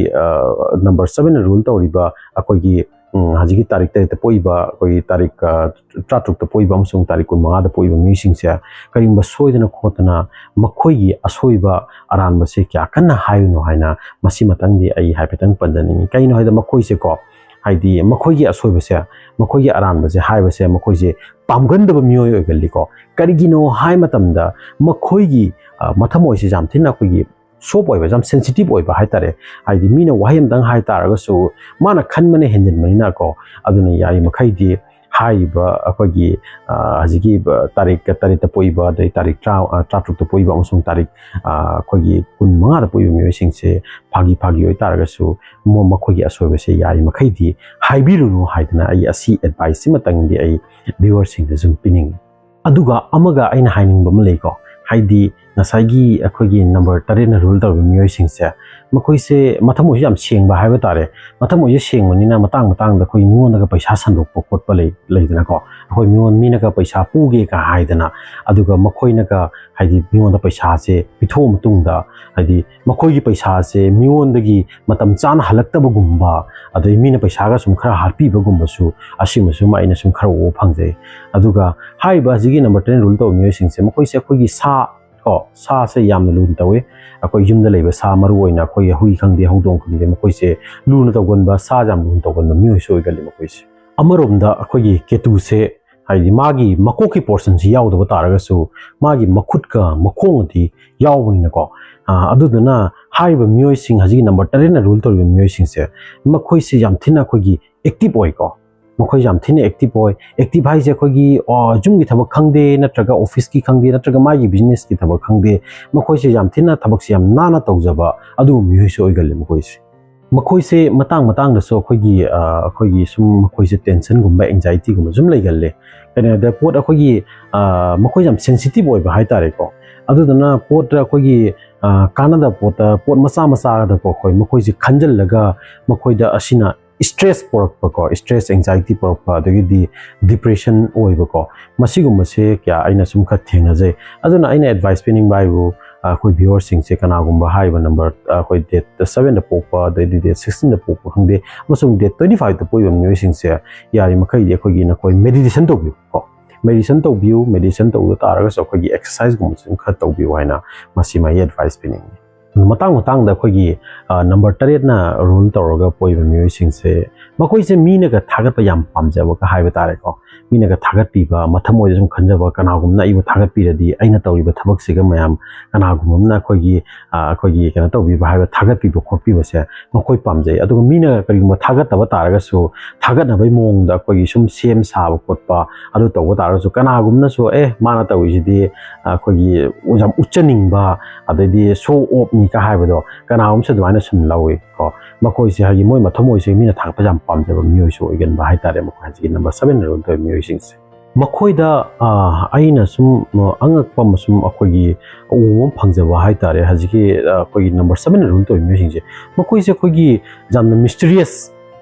ꯅꯝꯕꯔ ꯁꯕꯦꯟꯅ ꯔꯨꯜ ꯇꯧꯔꯤꯕ ꯑꯩꯈꯣꯏꯒꯤ ꯎꯝ, ꯍꯧꯖꯤꯛꯀꯤ ꯇꯥꯔꯤꯛ ꯇꯔꯦꯠꯇ ꯄꯣꯛꯏꯕ, ꯑꯩꯈꯣꯏꯒꯤ ꯇꯥꯔꯤꯛ ꯇꯔꯥꯇꯔꯨꯛꯇ ꯄꯣꯛꯏꯕ ꯑꯃꯁꯨꯡ ꯇꯥꯔꯤꯛ ꯀꯨꯟꯃꯉꯥꯗ ꯄꯣꯛꯏꯕ ꯃꯤꯑꯣꯏꯁꯤꯡꯁꯦ ꯀꯔꯤꯒꯨꯝꯕ ꯁꯣꯏꯗꯅ ꯈꯣꯠꯇꯅ ꯃꯈꯣꯏꯒꯤ ꯑꯁꯣꯏꯕ ꯑꯔꯥꯟꯕꯁꯦ ꯀꯌꯥ ꯀꯟꯅ ꯍꯥꯏꯒꯅꯨ ꯍꯥꯏꯅ ꯃꯁꯤꯃꯇꯪꯗꯤ ꯑꯩ ꯍꯥꯏꯐꯦꯠꯇꯪ ꯄꯟꯖꯅꯤꯡꯉꯤ꯫ ꯀꯩꯅꯣ ꯍꯥꯏꯗ ꯃꯈꯣꯏꯁꯦꯀꯣ, ꯍꯥꯏꯗꯤ ꯃꯈꯣꯏꯒꯤ ꯑꯁꯣꯏꯕꯁꯦ, ꯃꯈꯣꯏꯒꯤ ꯑꯔꯥꯟꯕꯁꯦ ꯍꯥꯏꯕꯁꯦ ꯃꯈꯣꯏꯁꯦ ꯄꯥꯝꯒꯟꯗꯕ ꯃꯤꯑꯣꯏ ꯑꯣꯏꯒꯜꯂꯤꯀꯣ꯫ ꯀꯔꯤꯒꯤꯅꯣ ꯍꯥꯏ ꯃꯇꯝꯗ ꯃꯈꯣꯏꯒꯤ ꯃꯊꯃꯣꯏꯁꯦ ꯌꯥꯝ ꯊꯤꯅ ꯑꯩꯈꯣꯏꯒꯤ ꯁꯣꯞ ꯑꯣꯏꯕ, ꯌꯥꯝ ꯁꯦꯟꯁꯤꯇꯤꯞ ꯑꯣꯏꯕ ꯍꯥꯏꯇꯥꯔꯦ꯫ ꯍꯥꯏꯗꯤ ꯃꯤꯅ ꯋꯥꯍꯩ ꯑꯃꯇꯪ ꯍꯥꯏꯇꯥꯔꯒꯁꯨ ꯃꯥꯅ ꯈꯟꯕꯅ ꯍꯦꯟꯖꯤꯟꯕꯅꯤꯅꯀꯣ꯫ ꯑꯗꯨꯅ ꯌꯥꯔꯤꯃꯈꯩꯗꯤ ꯍꯥꯏꯔꯤꯕ ꯑꯩꯈꯣꯏꯒꯤ ꯍꯧꯖꯤꯛꯀꯤ ꯇꯥꯔꯤꯛ ꯇꯔꯦꯠꯇ ꯄꯣꯛꯏꯕ, ꯑꯗꯩ ꯇꯥꯔꯤꯛ ꯇꯔꯥ ꯇꯔꯥꯇꯔꯨꯛꯇ ꯄꯣꯛꯏꯕ ꯑꯃꯁꯨꯡ ꯇꯥꯔꯤꯛ ꯑꯩꯈꯣꯏꯒꯤ ꯀꯨꯟꯃꯉꯥꯗ ꯄꯣꯛꯏꯕ ꯃꯤꯑꯣꯏꯁꯤꯡꯁꯦ ꯐꯥꯒꯤ ꯐꯥꯒꯤ ꯑꯣꯏꯇꯥꯔꯒꯁꯨ ꯃꯈꯣꯏꯒꯤ ꯑꯁꯣꯏꯕꯁꯦ ꯌꯥꯔꯤꯃꯈꯩꯗꯤ ꯍꯥꯏꯕꯤꯔꯨꯅꯨ ꯍꯥꯏꯗꯅ ꯑꯩ ꯑꯁꯤ ꯑꯦꯗꯚꯥꯏꯁꯁꯤꯃꯇꯪꯗꯤ ꯑꯩ ꯚ꯭ꯌꯨꯋꯔꯁꯤꯡꯗ ꯁꯨꯝ ꯄꯤꯅꯤꯡꯉꯤ꯫ ꯑꯗꯨꯒ ꯑꯃꯒ ꯑꯩꯅ ꯍꯥꯏꯅꯤꯡꯕ ꯑꯃ ꯂꯩꯀꯣ, ꯍꯥꯏꯗꯤ ꯉꯁꯥꯏꯒꯤ ꯑꯩꯈꯣꯏꯒꯤ ꯅꯝꯕꯔ ꯇꯔꯦꯠꯅ ꯔꯨꯜ ꯇꯧꯔꯤꯕ ꯃꯤꯑꯣꯏꯁꯤꯡꯁꯦ, ꯃꯈꯣꯏꯁꯦ ꯃꯊꯃꯣꯏꯁꯨ ꯌꯥꯝ ꯁꯦꯡꯕ ꯍꯥꯏꯕ ꯇꯥꯔꯦ꯫ ꯃꯊꯃꯣꯏꯁꯦ ꯁꯦꯡꯕꯅꯤꯅ ꯃꯇꯥꯡ ꯃꯇꯥꯡꯗ ꯑꯩꯈꯣꯏ ꯃꯤꯉꯣꯟꯗꯒ ꯄꯩꯁꯥ ꯁꯟꯗꯣꯛꯄ ꯈꯣꯠꯄ ꯂꯩ, ꯂꯩꯗꯅꯀꯣ꯫ ꯑꯩꯈꯣꯏ ꯃꯤꯉꯣꯟ, ꯃꯤꯅꯒ ꯄꯩꯁꯥ ꯄꯨꯒꯦꯒ ꯍꯥꯏꯗꯅ, ꯑꯗꯨꯒ ꯃꯈꯣꯏꯅꯒ ꯍꯥꯏꯗꯤ ꯃꯤꯉꯣꯟꯗ ꯄꯩꯁꯥꯁꯦ ꯄꯤꯊꯣꯛꯑ ꯃꯇꯨꯡꯗ, ꯍꯥꯏꯗꯤ ꯃꯈꯣꯏꯒꯤ ꯄꯩꯁꯥꯁꯦ ꯃꯤꯉꯣꯟꯗꯒꯤ ꯃꯇꯝ ꯆꯥꯅ ꯍꯜꯂꯛꯇꯕꯒꯨꯝꯕ, ꯑꯗꯩ ꯃꯤꯅ ꯄꯩꯁꯥꯒ ꯁꯨꯝ ꯈꯔ ꯍꯥꯠꯄꯤꯕꯒꯨꯝꯕꯁꯨ, ꯑꯁꯤꯃꯁꯨ ꯑꯩꯅ ꯁꯨꯝ ꯈꯔ ꯎꯕ ꯐꯪꯖꯩ꯫ ꯑꯗꯨꯒ ꯍꯥꯏꯔꯤꯕ ꯍꯧꯖꯤꯛꯀꯤ ꯅꯝꯕꯔ ꯇꯔꯦꯠ ꯔꯨꯜ ꯇꯧꯕ ꯃꯤꯑꯣꯏꯁꯤꯡꯁꯦ, ꯃꯈꯣꯏꯁꯦ ꯑꯩꯈꯣꯏꯒꯤ ꯁꯥ ꯀꯣ, ꯁꯥꯁꯦ ꯌꯥꯝꯅ ꯂꯨꯅ ꯇꯧꯏ꯫ ꯑꯩꯈꯣꯏ ꯌꯨꯝꯗ ꯂꯩꯕ ꯁꯥ, ꯃꯔꯨ ꯑꯣꯏꯅ ꯑꯩꯈꯣꯏꯒꯤ ꯍꯨꯏ ꯈꯪꯗꯦ, ꯍꯧꯗꯣꯡ ꯈꯪꯗꯦ, ꯃꯈꯣꯏꯁꯦ ꯂꯨꯅ ꯇꯧꯒꯟꯕ, ꯁꯥ ꯌꯥꯝ ꯂꯨꯅ ꯇꯧꯒꯟꯕ ꯃꯤꯑꯣꯏꯁꯨ ꯑꯣꯏꯒꯜꯂꯤ ꯃꯈꯣꯏꯁꯦ꯫ ꯑꯃꯔꯣꯝꯗ ꯑꯩꯈꯣꯏꯒꯤ ꯀꯦꯇꯨꯁꯦ, ꯍꯥꯏꯗꯤ ꯃꯥꯒꯤ ꯃꯀꯣꯛꯀꯤ ꯄꯣꯔꯁꯟꯁꯤ ꯌꯥꯎꯗꯕ ꯇꯥꯔꯒꯁꯨ ꯃꯥꯒꯤ ꯃꯈꯨꯠꯀ ꯃꯈꯣꯡꯒꯗꯤ ꯌꯥꯎꯕꯅꯤꯅꯀꯣ꯫ ꯑ, ꯑꯗꯨꯗꯨꯅ ꯍꯥꯏꯔꯤꯕ ꯃꯤꯑꯣꯏꯁꯤꯡ, ꯍꯧꯖꯤꯛꯀꯤ ꯅꯝꯕꯔ ꯇꯔꯦꯠꯅ ꯔꯨꯜ ꯇꯧꯔꯤꯕ ꯃꯤꯑꯣꯏꯁꯤꯡꯁꯦ, ꯃꯈꯣꯏꯁꯦ ꯌꯥꯝ ꯊꯤꯅ ꯑꯩꯈꯣꯏꯒꯤ ꯑꯦꯛꯇꯤꯞ ꯑꯣꯏꯀꯣ꯫ ꯃꯈꯣꯏ ꯌꯥꯝ ꯊꯤꯅ ꯑꯦꯛꯇꯤꯞ ꯑꯣꯏ꯫ ꯑꯦꯛꯇꯤꯞ ꯍꯥꯏꯁꯦ ꯑꯩꯈꯣꯏꯒꯤ, ꯑ, ꯌꯨꯝꯒꯤ ꯊꯕꯛ ꯈꯪꯗꯦ, ꯅꯠꯇ꯭ꯔꯒ ꯑꯣꯐꯤꯁꯀꯤ ꯈꯪꯗꯦ, ꯅꯠꯇ꯭ꯔꯒ ꯃꯥꯒꯤ ꯕꯤꯖꯤꯅꯦꯁꯀꯤ ꯊꯕꯛ ꯈꯪꯗꯦ, ꯃꯈꯣꯏꯁꯦ ꯌꯥꯝ ꯊꯤꯅ ꯊꯕꯛꯁꯦ ꯌꯥꯝ ꯅꯥꯟꯅ ꯇꯧꯖꯕ ꯑꯗꯨꯒꯨꯝꯕ ꯃꯤꯑꯣꯏꯁꯨ ꯑꯣꯏꯒꯜꯂꯤ ꯃꯈꯣꯏꯁꯦ꯫ ꯃꯈꯣꯏꯁꯦ ꯃꯇꯥꯡ ꯃꯇꯥꯡꯗꯁꯨ ꯑꯩꯈꯣꯏꯒꯤ, ꯑ, ꯑꯩꯈꯣꯏꯒꯤ ꯁꯨꯝ ꯃꯈꯣꯏꯁꯦ ꯇꯦꯟꯁꯟꯒꯨꯝꯕ, ꯑꯦꯡꯖꯥꯏꯇꯤꯒꯨꯝꯕ ꯁꯨꯝ ꯂꯩꯒꯜꯂꯦ꯫ ꯀꯩꯅꯣꯗ ꯄꯣꯠ ꯑꯩꯈꯣꯏꯒꯤ, ꯑ, ꯃꯈꯣꯏ ꯌꯥꯝ ꯁꯦꯟꯁꯤꯇꯤꯞ ꯑꯣꯏꯕ ꯍꯥꯏꯇꯥꯔꯦꯀꯣ꯫ ꯑꯗꯨꯗꯨꯅ ꯄꯣꯠꯇ ꯑꯩꯈꯣꯏꯒꯤ, ꯑ, ꯀꯥꯟꯅꯗꯕ ꯄꯣꯠꯇ, ꯄꯣꯠ ꯃꯆꯥ ꯃꯆꯥꯗꯀꯣ ꯑꯩꯈꯣꯏ ꯃꯈꯣꯏꯁꯦ ꯈꯟꯖꯜꯂꯒ ꯃꯈꯣꯏꯗ ꯑꯁꯤꯅ stress ꯄꯣꯔꯛꯄꯀꯣ, stress, anxiety ꯄꯣꯔꯛꯄ, ꯑꯗꯒꯤꯗꯤ depression ꯑꯣꯏꯕꯀꯣ, ꯃꯁꯤꯒꯨꯝꯕꯁꯦ ꯀꯌꯥ ꯑꯩꯅ ꯁꯨꯝ ꯈꯔ ꯊꯦꯡꯅꯖꯩ꯫ ꯑꯗꯨꯅ ꯑꯩꯅ advice ꯄꯤꯅꯤꯡꯕ ꯍꯥꯏꯕꯨ, ꯑꯩꯈꯣꯏ viewerꯁꯤꯡꯁꯦ ꯀꯅꯥꯒꯨꯝꯕ ꯍꯥꯏꯔꯤꯕ number, ꯑꯩꯈꯣꯏ date sevenꯗ ꯄꯣꯛꯄ, ꯑꯗꯩꯗꯤ date sixteenꯗ ꯄꯣꯛꯄ ꯈꯪꯗꯦ, ꯑꯃꯁꯨꯡ date twenty fiveꯇ ꯄꯣꯛꯏꯕ ꯃꯤꯑꯣꯏꯁꯤꯡꯁꯦ, ꯌꯥꯔꯤꯃꯈꯩꯗꯤ ꯑꯩꯈꯣꯏꯒꯤ ꯅꯈꯣꯏ meditation ꯇꯧꯕꯤꯌꯨ ꯀꯣ꯫ Meditation ꯇꯧꯕꯤꯌꯨ꯫ Meditation ꯇꯧꯕ ꯇꯥꯔꯒꯁꯨ ꯑꯩꯈꯣꯏꯒꯤ exerciseꯒꯨꯝꯕꯁꯨ ꯑꯗꯨꯝ ꯈꯔ ꯇꯧꯕꯤꯌꯨ ꯍꯥꯏꯅ ꯃꯁꯤꯃ ꯑꯩ advice ꯄꯤꯅꯤꯡꯉꯤ꯫ ꯃꯇꯥꯡ ꯃꯇꯥꯡꯗ ꯑꯩꯈꯣꯏꯒꯤ, ꯑ, number ꯇꯔꯦꯠꯅ rule ꯇꯧꯔꯒ ꯄꯣꯛꯏꯕ ꯃꯤꯑꯣꯏꯁꯤꯡꯁꯦ, ꯃꯈꯣꯏꯁꯦ ꯃꯤꯅꯒ ꯊꯥꯒꯠꯄ ꯌꯥꯝ ꯄꯥꯝꯖꯕꯒ ꯍꯥꯏꯕ ꯇꯥꯔꯦꯀꯣ꯫ ꯃꯤꯅꯒ ꯊꯥꯒꯠꯄꯤꯕ, ꯃꯊꯃꯣꯏꯗ ꯁꯨꯝ ꯈꯟꯖꯕ, ꯀꯅꯥꯒꯨꯝꯕꯅ ꯑꯩꯕꯨ ꯊꯥꯒꯠꯄꯤꯔꯗꯤ ꯑꯩꯅ ꯇꯧꯔꯤꯕ ꯊꯕꯛꯁꯤꯒ ꯃꯌꯥꯝ, ꯀꯅꯥꯒꯨꯝꯕ ꯑꯃꯅ ꯑꯩꯈꯣꯏꯒꯤ, ꯑ, ꯑꯩꯈꯣꯏꯒꯤ ꯀꯩꯅꯣ ꯇꯧꯕꯤꯕ ꯍꯥꯏꯕ, ꯊꯥꯒꯠꯄꯤꯕ ꯈꯣꯠꯄꯤꯕꯁꯦ ꯃꯈꯣꯏ ꯄꯥꯝꯖꯩ꯫ ꯑꯗꯨꯒ ꯃꯤꯅ ꯀꯔꯤꯒꯨꯝꯕ ꯊꯥꯒꯠꯇꯕ ꯇꯥꯔꯒꯁꯨ, ꯊꯥꯒꯠꯅꯕꯒꯤ ꯃꯑꯣꯡꯗ ꯑꯩꯈꯣꯏꯒꯤ ꯁꯨꯝ ꯁꯦꯝ ꯁꯥꯕ ꯈꯣꯠꯄ ꯑꯗꯨ ꯇꯧꯕ ꯇꯥꯔꯒꯁꯨ, ꯀꯅꯥꯒꯨꯝꯕꯅꯁꯨ "ꯑꯦ, ꯃꯥꯅ ꯇꯧꯔꯤꯁꯤꯗꯤ ꯑꯩꯈꯣꯏꯒꯤ ꯌꯥꯝ ꯎꯠꯆꯅꯤꯡꯕ, ꯑꯗꯩꯗꯤ show offꯅꯤ" ꯀ ꯍꯥꯏꯕꯗꯣ ꯀꯅꯥꯒꯨꯝꯕꯁꯨ ꯑꯗꯨꯃꯥꯏꯅ ꯁꯨꯝ ꯂꯧꯏ ꯀꯣ꯫ ꯃꯈꯣꯏꯁꯦ ꯍꯥꯏꯗꯤ ꯃꯣꯏ ꯃꯊꯃꯣꯏꯁꯦ ꯃꯤꯅ ꯊꯥꯒꯠꯄ ꯌꯥꯝ ꯄꯥꯝꯖꯕ ꯃꯤꯑꯣꯏꯁꯨ ꯑꯣꯏꯒꯟꯕ ꯍꯥꯏꯇꯥꯔꯦ, ꯃꯈꯣꯏ ꯍꯧꯖꯤꯛꯀꯤ number seven rule ꯇꯧꯔꯤꯕ ꯃꯤꯑꯣꯏꯁꯤꯡꯁꯦ꯫ ꯃꯈꯣꯏꯗ, ꯑ, ꯑꯩꯅ ꯁꯨꯝ, ꯑ, ꯑꯉꯛꯄ ꯑꯃ ꯁꯨꯝ ꯑꯩꯈꯣꯏꯒꯤ ꯎꯕ ꯑꯃ ꯐꯪꯖꯕ ꯍꯥꯏꯇꯥꯔꯦ, ꯍꯧꯖꯤꯛꯀꯤ, ꯑ, ꯑꯩꯈꯣꯏꯒꯤ number seven rule ꯇꯧꯔꯤꯕ ꯃꯤꯑꯣꯏꯁꯤꯡꯁꯦ, ꯃꯈꯣꯏꯁꯦ ꯑꯩꯈꯣꯏꯒꯤ ꯌꯥꯝꯅ mysterious,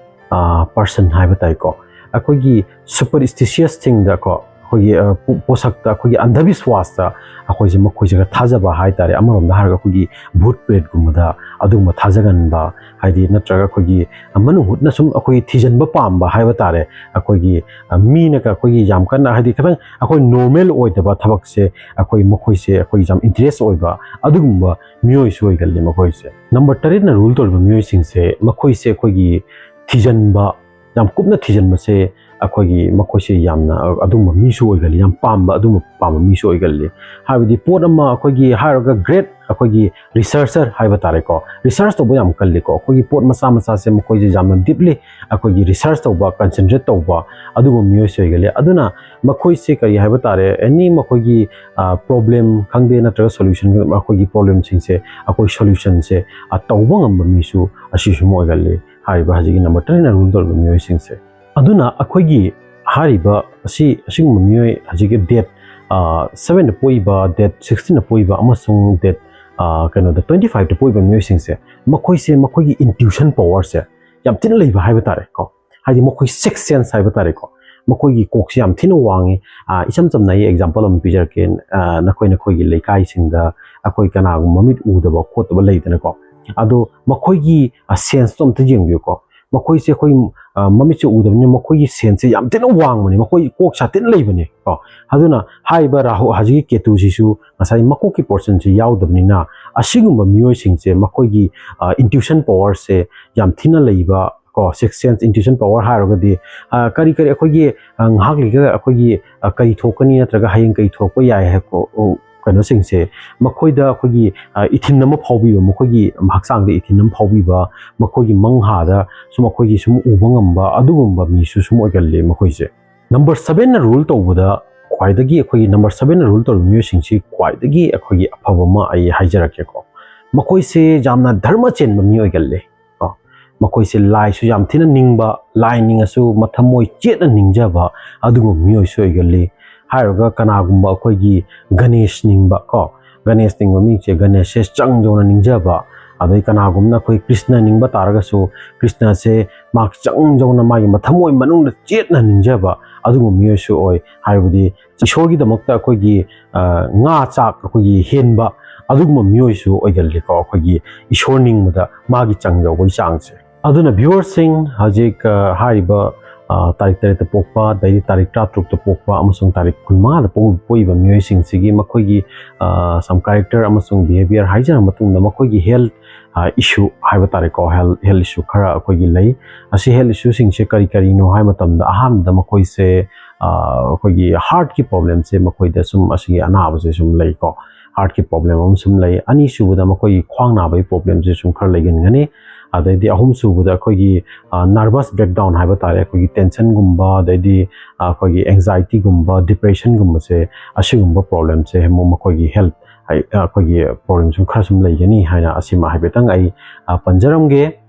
ꯑ, person ꯍꯥꯏꯕ ꯇꯥꯏꯀꯣ꯫ ꯑꯩꯈꯣꯏꯒꯤ superstitious thingꯗꯀꯣ, ꯑꯩꯈꯣꯏꯒꯤ, ꯑ, ꯄꯣ-, ꯄꯣꯠꯁꯛꯇ, ꯑꯩꯈꯣꯏꯒꯤ ꯑꯟꯙꯕꯤꯁ꯭ꯋꯥꯁꯇ ꯑꯩꯈꯣꯏꯁꯦ, ꯃꯈꯣꯏꯁꯤꯒ ꯊꯥꯖꯕ ꯍꯥꯏꯇꯥꯔꯦ꯫ ꯑꯃꯔꯣꯝꯗ ꯍꯥꯏꯔꯒ ꯑꯩꯈꯣꯏꯒꯤ ꯚꯨꯠ ꯄ꯭ꯔꯦꯠꯀꯨꯝꯕꯗ ꯑꯗꯨꯒꯨꯝꯕ ꯊꯥꯖꯒꯟꯕ, ꯍꯥꯏꯗꯤ ꯅꯠꯇ꯭ꯔꯒ ꯑꯩꯈꯣꯏꯒꯤ ꯃꯅꯨꯡ ꯍꯨꯠꯅ ꯁꯨꯝ ꯑꯩꯈꯣꯏꯒꯤ ꯊꯤꯖꯤꯟꯕ ꯄꯥꯝꯕ ꯍꯥꯏꯕ ꯇꯥꯔꯦ꯫ ꯑꯩꯈꯣꯏꯒꯤ, ꯑ, ꯃꯤꯅꯒ ꯑꯩꯈꯣꯏꯒꯤ ꯌꯥꯝ ꯀꯟꯅ, ꯍꯥꯏꯗꯤ ꯈꯤꯇꯪ ꯑꯩꯈꯣꯏ normal ꯑꯣꯏꯗꯕ ꯊꯕꯛꯁꯦ ꯑꯩꯈꯣꯏ, ꯃꯈꯣꯏꯁꯦ ꯑꯩꯈꯣꯏ ꯌꯥꯝ interest ꯑꯣꯏꯕ ꯑꯗꯨꯒꯨꯝꯕ ꯃꯤꯑꯣꯏꯁꯨ ꯑꯣꯏꯒꯜꯂꯤ ꯃꯈꯣꯏꯁꯦ꯫ Number ꯇꯔꯦꯠꯅ rule ꯇꯧꯔꯤꯕ ꯃꯤꯑꯣꯏꯁꯤꯡꯁꯦ, ꯃꯈꯣꯏꯁꯦ ꯑꯩꯈꯣꯏꯒꯤ ꯊꯤꯖꯤꯟꯕ, ꯌꯥꯝ ꯀꯨꯞꯅ ꯊꯤꯖꯤꯟꯕꯁꯦ ꯑꯩꯈꯣꯏꯒꯤ, ꯃꯈꯣꯏꯁꯦ ꯌꯥꯝꯅ ꯑꯗꯨꯒꯨꯝꯕ ꯃꯤꯁꯨ ꯑꯣꯏꯒꯜꯂꯤ, ꯌꯥꯝ ꯄꯥꯝꯕ, ꯑꯗꯨꯒꯨꯝꯕ ꯄꯥꯝꯕ ꯃꯤꯁꯨ ꯑꯣꯏꯒꯜꯂꯤ꯫ ꯍꯥꯏꯕꯗꯤ ꯄꯣꯠ ꯑꯃ ꯑꯩꯈꯣꯏꯒꯤ ꯍꯥꯏꯔꯒ great ꯑꯩꯈꯣꯏꯒꯤ researcher ꯍꯥꯏꯕ ꯇꯥꯔꯦꯀꯣ, research ꯇꯧꯕ ꯌꯥꯝ ꯀꯜꯂꯤꯀꯣ꯫ ꯑꯩꯈꯣꯏꯒꯤ ꯄꯣꯠ ꯃꯆꯥ ꯃꯆꯥꯁꯦ ꯃꯈꯣꯏꯁꯦ ꯌꯥꯝꯅ deeply ꯑꯩꯈꯣꯏꯒꯤ research ꯇꯧꯕ, concentrate ꯇꯧꯕ ꯑꯗꯨꯒꯨꯝꯕ ꯃꯤꯑꯣꯏꯁꯨ ꯑꯣꯏꯒꯜꯂꯤ꯫ ꯑꯗꯨꯅ ꯃꯈꯣꯏꯁꯦ ꯀꯔꯤ ꯍꯥꯏꯕ ꯇꯥꯔꯦ, any ꯃꯈꯣꯏꯒꯤ, ꯑ, problem ꯈꯪꯗꯦ ꯅꯠꯇ꯭ꯔꯒ solution, ꯃꯈꯣꯏꯒꯤ problemꯁꯤꯡꯁꯦ ꯑꯩꯈꯣꯏ solutionꯁꯦ, ꯑ, ꯇꯧꯕ ꯉꯝꯕ ꯃꯤꯁꯨ ꯑꯁꯤꯁꯨ ꯑꯃ ꯑꯣꯏꯒꯜꯂꯤ꯫ ꯍꯥꯏꯔꯤꯕ ꯍꯧꯖꯤꯛꯀꯤ number ꯇꯔꯦꯠꯅ rule ꯇꯧꯔꯤꯕ ꯃꯤꯑꯣꯏꯁꯤꯡꯁꯦ꯫ ꯑꯗꯨꯅ ꯑꯩꯈꯣꯏꯒꯤ ꯍꯥꯏꯔꯤꯕ ꯑꯁꯤ, ꯑꯁꯤꯒꯨꯝꯕ ꯃꯤꯑꯣꯏ ꯍꯧꯖꯤꯛꯀꯤ date, ꯑ, sevenꯗ ꯄꯣꯛꯏꯕ, date sixteenꯗ ꯄꯣꯛꯏꯕ ꯑꯃꯁꯨꯡ date, ꯑ, ꯀꯩꯅꯣꯗ twenty fiveꯇ ꯄꯣꯛꯏꯕ ꯃꯤꯑꯣꯏꯁꯤꯡꯁꯦ, ꯃꯈꯣꯏꯁꯦ ꯃꯈꯣꯏꯒꯤ intuition powerꯁꯦ ꯌꯥꯝ ꯊꯤꯅ ꯂꯩꯕ ꯍꯥꯏꯕ ꯇꯥꯔꯦꯀꯣ꯫ ꯍꯥꯏꯗꯤ ꯃꯈꯣꯏ sixth sense ꯍꯥꯏꯕ ꯇꯥꯔꯦꯀꯣ, ꯃꯈꯣꯏꯒꯤ ꯀꯣꯛꯁꯤ ꯌꯥꯝ ꯊꯤꯅ ꯋꯥꯡꯉꯤ꯫ ꯑ, ꯏꯆꯝ ꯆꯝꯅ ꯑꯩ example ꯑꯃ ꯄꯤꯖꯔꯛꯀꯦ꯫ ꯑ, ꯅꯈꯣꯏ ꯅꯈꯣꯏꯒꯤ ꯂꯩꯀꯥꯏꯁꯤꯡꯗ ꯑꯩꯈꯣꯏ ꯀꯅꯥꯒꯨꯝꯕ ꯃꯃꯤꯠ ꯎꯗꯕ ꯈꯣꯠꯇꯕ ꯂꯩꯗꯅꯀꯣ, ꯑꯗꯣ ꯃꯈꯣꯏꯒꯤ sense ꯇꯣ ꯑꯝꯇ ꯌꯦꯡꯕꯤꯌꯨꯀꯣ꯫ ꯃꯈꯣꯏꯁꯦ ꯑꯩꯈꯣꯏ, ꯑ, ꯃꯃꯤꯠꯁꯦ ꯎꯗꯕꯅꯤꯅ ꯃꯈꯣꯏꯒꯤ sense ꯁꯦ ꯌꯥꯝ ꯊꯤꯅ ꯋꯥꯡꯕꯅꯤ, ꯃꯈꯣꯏ ꯀꯣꯛꯁꯦ ꯌꯥꯝ ꯊꯤꯅ ꯂꯩꯕꯅꯤ ꯀꯣ꯫ ꯑꯗꯨꯅ ꯍꯥꯏꯔꯤꯕ ꯔꯥꯍꯨ, ꯍꯧꯖꯤꯛꯀꯤ ꯀꯦꯇꯨꯁꯤꯁꯨ ꯉꯁꯥꯏ ꯃꯀꯣꯛꯀꯤ portion ꯁꯦ ꯌꯥꯎꯗꯕꯅꯤꯅ, ꯑꯁꯤꯒꯨꯝꯕ ꯃꯤꯑꯣꯏꯁꯤꯡꯁꯦ ꯃꯈꯣꯏꯒꯤ, ꯑ, intuition power ꯁꯦ ꯌꯥꯝ ꯊꯤꯅ ꯂꯩꯕ ꯀꯣ, sixth sense, intuition power ꯍꯥꯏꯔꯒꯗꯤ, ꯑ, ꯀꯔꯤ ꯀꯔꯤ ꯑꯩꯈꯣꯏꯒꯤ, ꯑ, ꯉꯥꯏꯍꯥꯛ ꯂꯩꯒ ꯑꯩꯈꯣꯏꯒꯤ, ꯑ, ꯀꯔꯤ ꯊꯣꯛꯀꯅꯤ ꯅꯠꯇ꯭ꯔꯒ ꯍꯌꯦꯡ ꯀꯔꯤ ꯊꯣꯛꯂꯛꯄ ꯌꯥꯏ ꯍꯥꯏꯕ, ꯑꯣ, ꯀꯩꯅꯣꯁꯤꯡꯁꯦ ꯃꯈꯣꯏꯗ ꯑꯩꯈꯣꯏꯒꯤ, ꯑ, ꯏꯊꯤꯟ ꯑꯃ ꯐꯥꯎꯕꯤꯕ, ꯃꯈꯣꯏꯒꯤ ꯍꯛꯆꯥꯡꯗ ꯏꯊꯤꯟ ꯑꯃ ꯐꯥꯎꯕꯤꯕ, ꯃꯈꯣꯏꯒꯤ ꯃꯪꯍꯥꯗ ꯁꯨꯝ ꯑꯩꯈꯣꯏꯒꯤ ꯁꯨꯝ ꯎꯕ ꯉꯝꯕ ꯑꯗꯨꯒꯨꯝꯕ ꯃꯤꯁꯨ ꯁꯨꯝ ꯑꯣꯏꯒꯜꯂꯤ ꯃꯈꯣꯏꯁꯦ꯫ Number seven ꯅ rule ꯇꯧꯕꯗ ꯈ꯭ꯋꯥꯏꯗꯒꯤ, ꯑꯩꯈꯣꯏꯒꯤ number seven ꯅ rule ꯇꯧꯔꯤꯕ ꯃꯤꯑꯣꯏꯁꯤꯡꯁꯤ ꯈ꯭ꯋꯥꯏꯗꯒꯤ ꯑꯩꯈꯣꯏꯒꯤ ꯑꯐꯕ ꯑꯃ ꯑꯩ ꯍꯥꯏꯖꯔꯛꯀꯦꯀꯣ꯫ ꯃꯈꯣꯏꯁꯦ ꯌꯥꯝꯅ ꯙꯔꯃ ꯆꯦꯟꯕ ꯃꯤ ꯑꯣꯏꯒꯜꯂꯦ ꯀꯣ꯫ ꯃꯈꯣꯏꯁꯦ ꯂꯥꯏꯁꯨ ꯌꯥꯝ ꯊꯤꯅ ꯅꯤꯡꯕ, ꯂꯥꯏ ꯅꯤꯡꯉꯁꯨ ꯃꯊꯃꯣꯏ ꯆꯦꯠꯅ ꯅꯤꯡꯖꯕ ꯑꯗꯨꯒꯨꯝꯕ ꯃꯤꯑꯣꯏꯁꯨ ꯑꯣꯏꯒꯜꯂꯤ꯫ ꯍꯥꯏꯔꯒ ꯀꯅꯥꯒꯨꯝꯕ ꯑꯩꯈꯣꯏꯒꯤ ꯒꯅꯦꯁ ꯅꯤꯡꯕ ꯀꯣ, ꯒꯅꯦꯁ ꯅꯤꯡꯕ ꯃꯤꯁꯦ ꯒꯅꯦꯁꯁꯦ ꯆꯪ ꯌꯧꯅ ꯅꯤꯡꯖꯕ, ꯑꯗꯩ ꯀꯅꯥꯒꯨꯝꯕꯅ ꯑꯩꯈꯣꯏ ꯀ꯭ꯔꯤꯁꯅ ꯅꯤꯡꯕ ꯇꯥꯔꯒꯁꯨ ꯀ꯭ꯔꯤꯁꯅꯁꯦ ꯃꯍꯥꯛ ꯆꯪ ꯌꯧꯅ ꯃꯥꯒꯤ ꯃꯊꯃꯣꯏ ꯃꯅꯨꯡꯗ ꯆꯦꯠꯅ ꯅꯤꯡꯖꯕ ꯑꯗꯨꯒꯨꯝꯕ ꯃꯤꯑꯣꯏꯁꯨ ꯑꯣꯏ꯫ ꯍꯥꯏꯕꯗꯤ ꯏꯁꯣꯔꯒꯤꯗꯃꯛꯇ ꯑꯩꯈꯣꯏꯒꯤ, ꯑ, ꯉꯥ ꯆꯥꯛ ꯑꯩꯈꯣꯏꯒꯤ ꯍꯦꯟꯕ ꯑꯗꯨꯒꯨꯝꯕ ꯃꯤꯑꯣꯏꯁꯨ ꯑꯣꯏꯒꯜꯂꯤꯀꯣ, ꯑꯩꯈꯣꯏꯒꯤ ꯏꯁꯣꯔ ꯅꯤꯡꯕꯗ ꯃꯥꯒꯤ ꯆꯪ ꯌꯧꯕꯒꯤ ꯆꯥꯡꯁꯦ꯫ ꯑꯗꯨꯅ viewer ꯁꯤꯡ, ꯍꯧꯖꯤꯛ, ꯑ, ꯍꯥꯏꯔꯤꯕ, ꯑ, ꯇꯥꯔꯤꯛ ꯇꯔꯦꯠꯇ ꯄꯣꯛꯄ, ꯑꯗꯩꯗꯤ ꯇꯥꯔꯤꯛ ꯇꯔꯥꯇꯔꯨꯛꯇ ꯄꯣꯛꯄ ꯑꯃꯁꯨꯡ ꯇꯥꯔꯤꯛ ꯀꯨꯟꯃꯉꯥꯗ ꯄꯣꯛ-, ꯄꯣꯛꯏꯕ ꯃꯤꯑꯣꯏꯁꯤꯡꯁꯤꯒꯤ ꯃꯈꯣꯏꯒꯤ, ꯑ, some character ꯑꯃꯁꯨꯡ behaviour ꯍꯥꯏꯖꯔ ꯃꯇꯨꯡꯗ ꯃꯈꯣꯏꯒꯤ health, ꯑ, issue ꯍꯥꯏꯕ ꯇꯥꯔꯦꯀꯣ, health, health issue ꯈꯔ ꯑꯩꯈꯣꯏꯒꯤ ꯂꯩ꯫ ꯑꯁꯤ health issue ꯁꯤꯡꯁꯦ ꯀꯔꯤ ꯀꯔꯤꯅꯣ ꯍꯥꯏꯕ ꯃꯇꯝꯗ ꯑꯍꯥꯟꯕꯗ ꯃꯈꯣꯏꯁꯦ, ꯑ, ꯑꯩꯈꯣꯏꯒꯤ heart ꯀꯤ problem ꯁꯦ ꯃꯈꯣꯏꯗ ꯁꯨꯝ ꯑꯁꯤꯒꯤ ꯑꯅꯥꯕꯁꯦ ꯁꯨꯝ ꯂꯩꯀꯣ꯫ Heart ꯀꯤ problem ꯑꯃ ꯁꯨꯝ ꯂꯩ꯫ ꯑꯅꯤꯁꯨꯕꯗ ꯃꯈꯣꯏꯒꯤ ꯈ꯭ꯋꯥꯡ ꯅꯥꯕꯒꯤ problem ꯁꯦ ꯁꯨꯝ ꯈꯔ ꯂꯩꯒꯟꯒꯅꯤ꯫ ꯑꯗꯩꯗꯤ ꯑꯍꯨꯝꯁꯨꯕꯗ ꯑꯩꯈꯣꯏꯒꯤ, ꯑ, nervous breakdown ꯍꯥꯏꯕ ꯇꯥꯔꯦ, ꯑꯩꯈꯣꯏꯒꯤ tension ꯒꯨꯝꯕ, ꯑꯗꯩꯗꯤ, ꯑ, ꯑꯩꯈꯣꯏꯒꯤ anxiety ꯒꯨꯝꯕ, depression ꯒꯨꯝꯕꯁꯦ, ꯑꯁꯤꯒꯨꯝꯕ problem ꯁꯦ ꯑꯃꯨꯛ ꯃꯈꯣꯏꯒꯤ health, ꯑ, ꯑꯩꯈꯣꯏꯒꯤ problem ꯁꯨꯝ ꯈꯔ ꯁꯨꯝ ꯂꯩꯒꯅꯤ ꯍꯥꯏꯅ ꯑꯁꯤꯃ ꯍꯥꯏꯐꯦꯠꯇꯪ ꯑꯩ, ꯑ, ꯄꯟꯖꯔꯝꯒꯦ꯫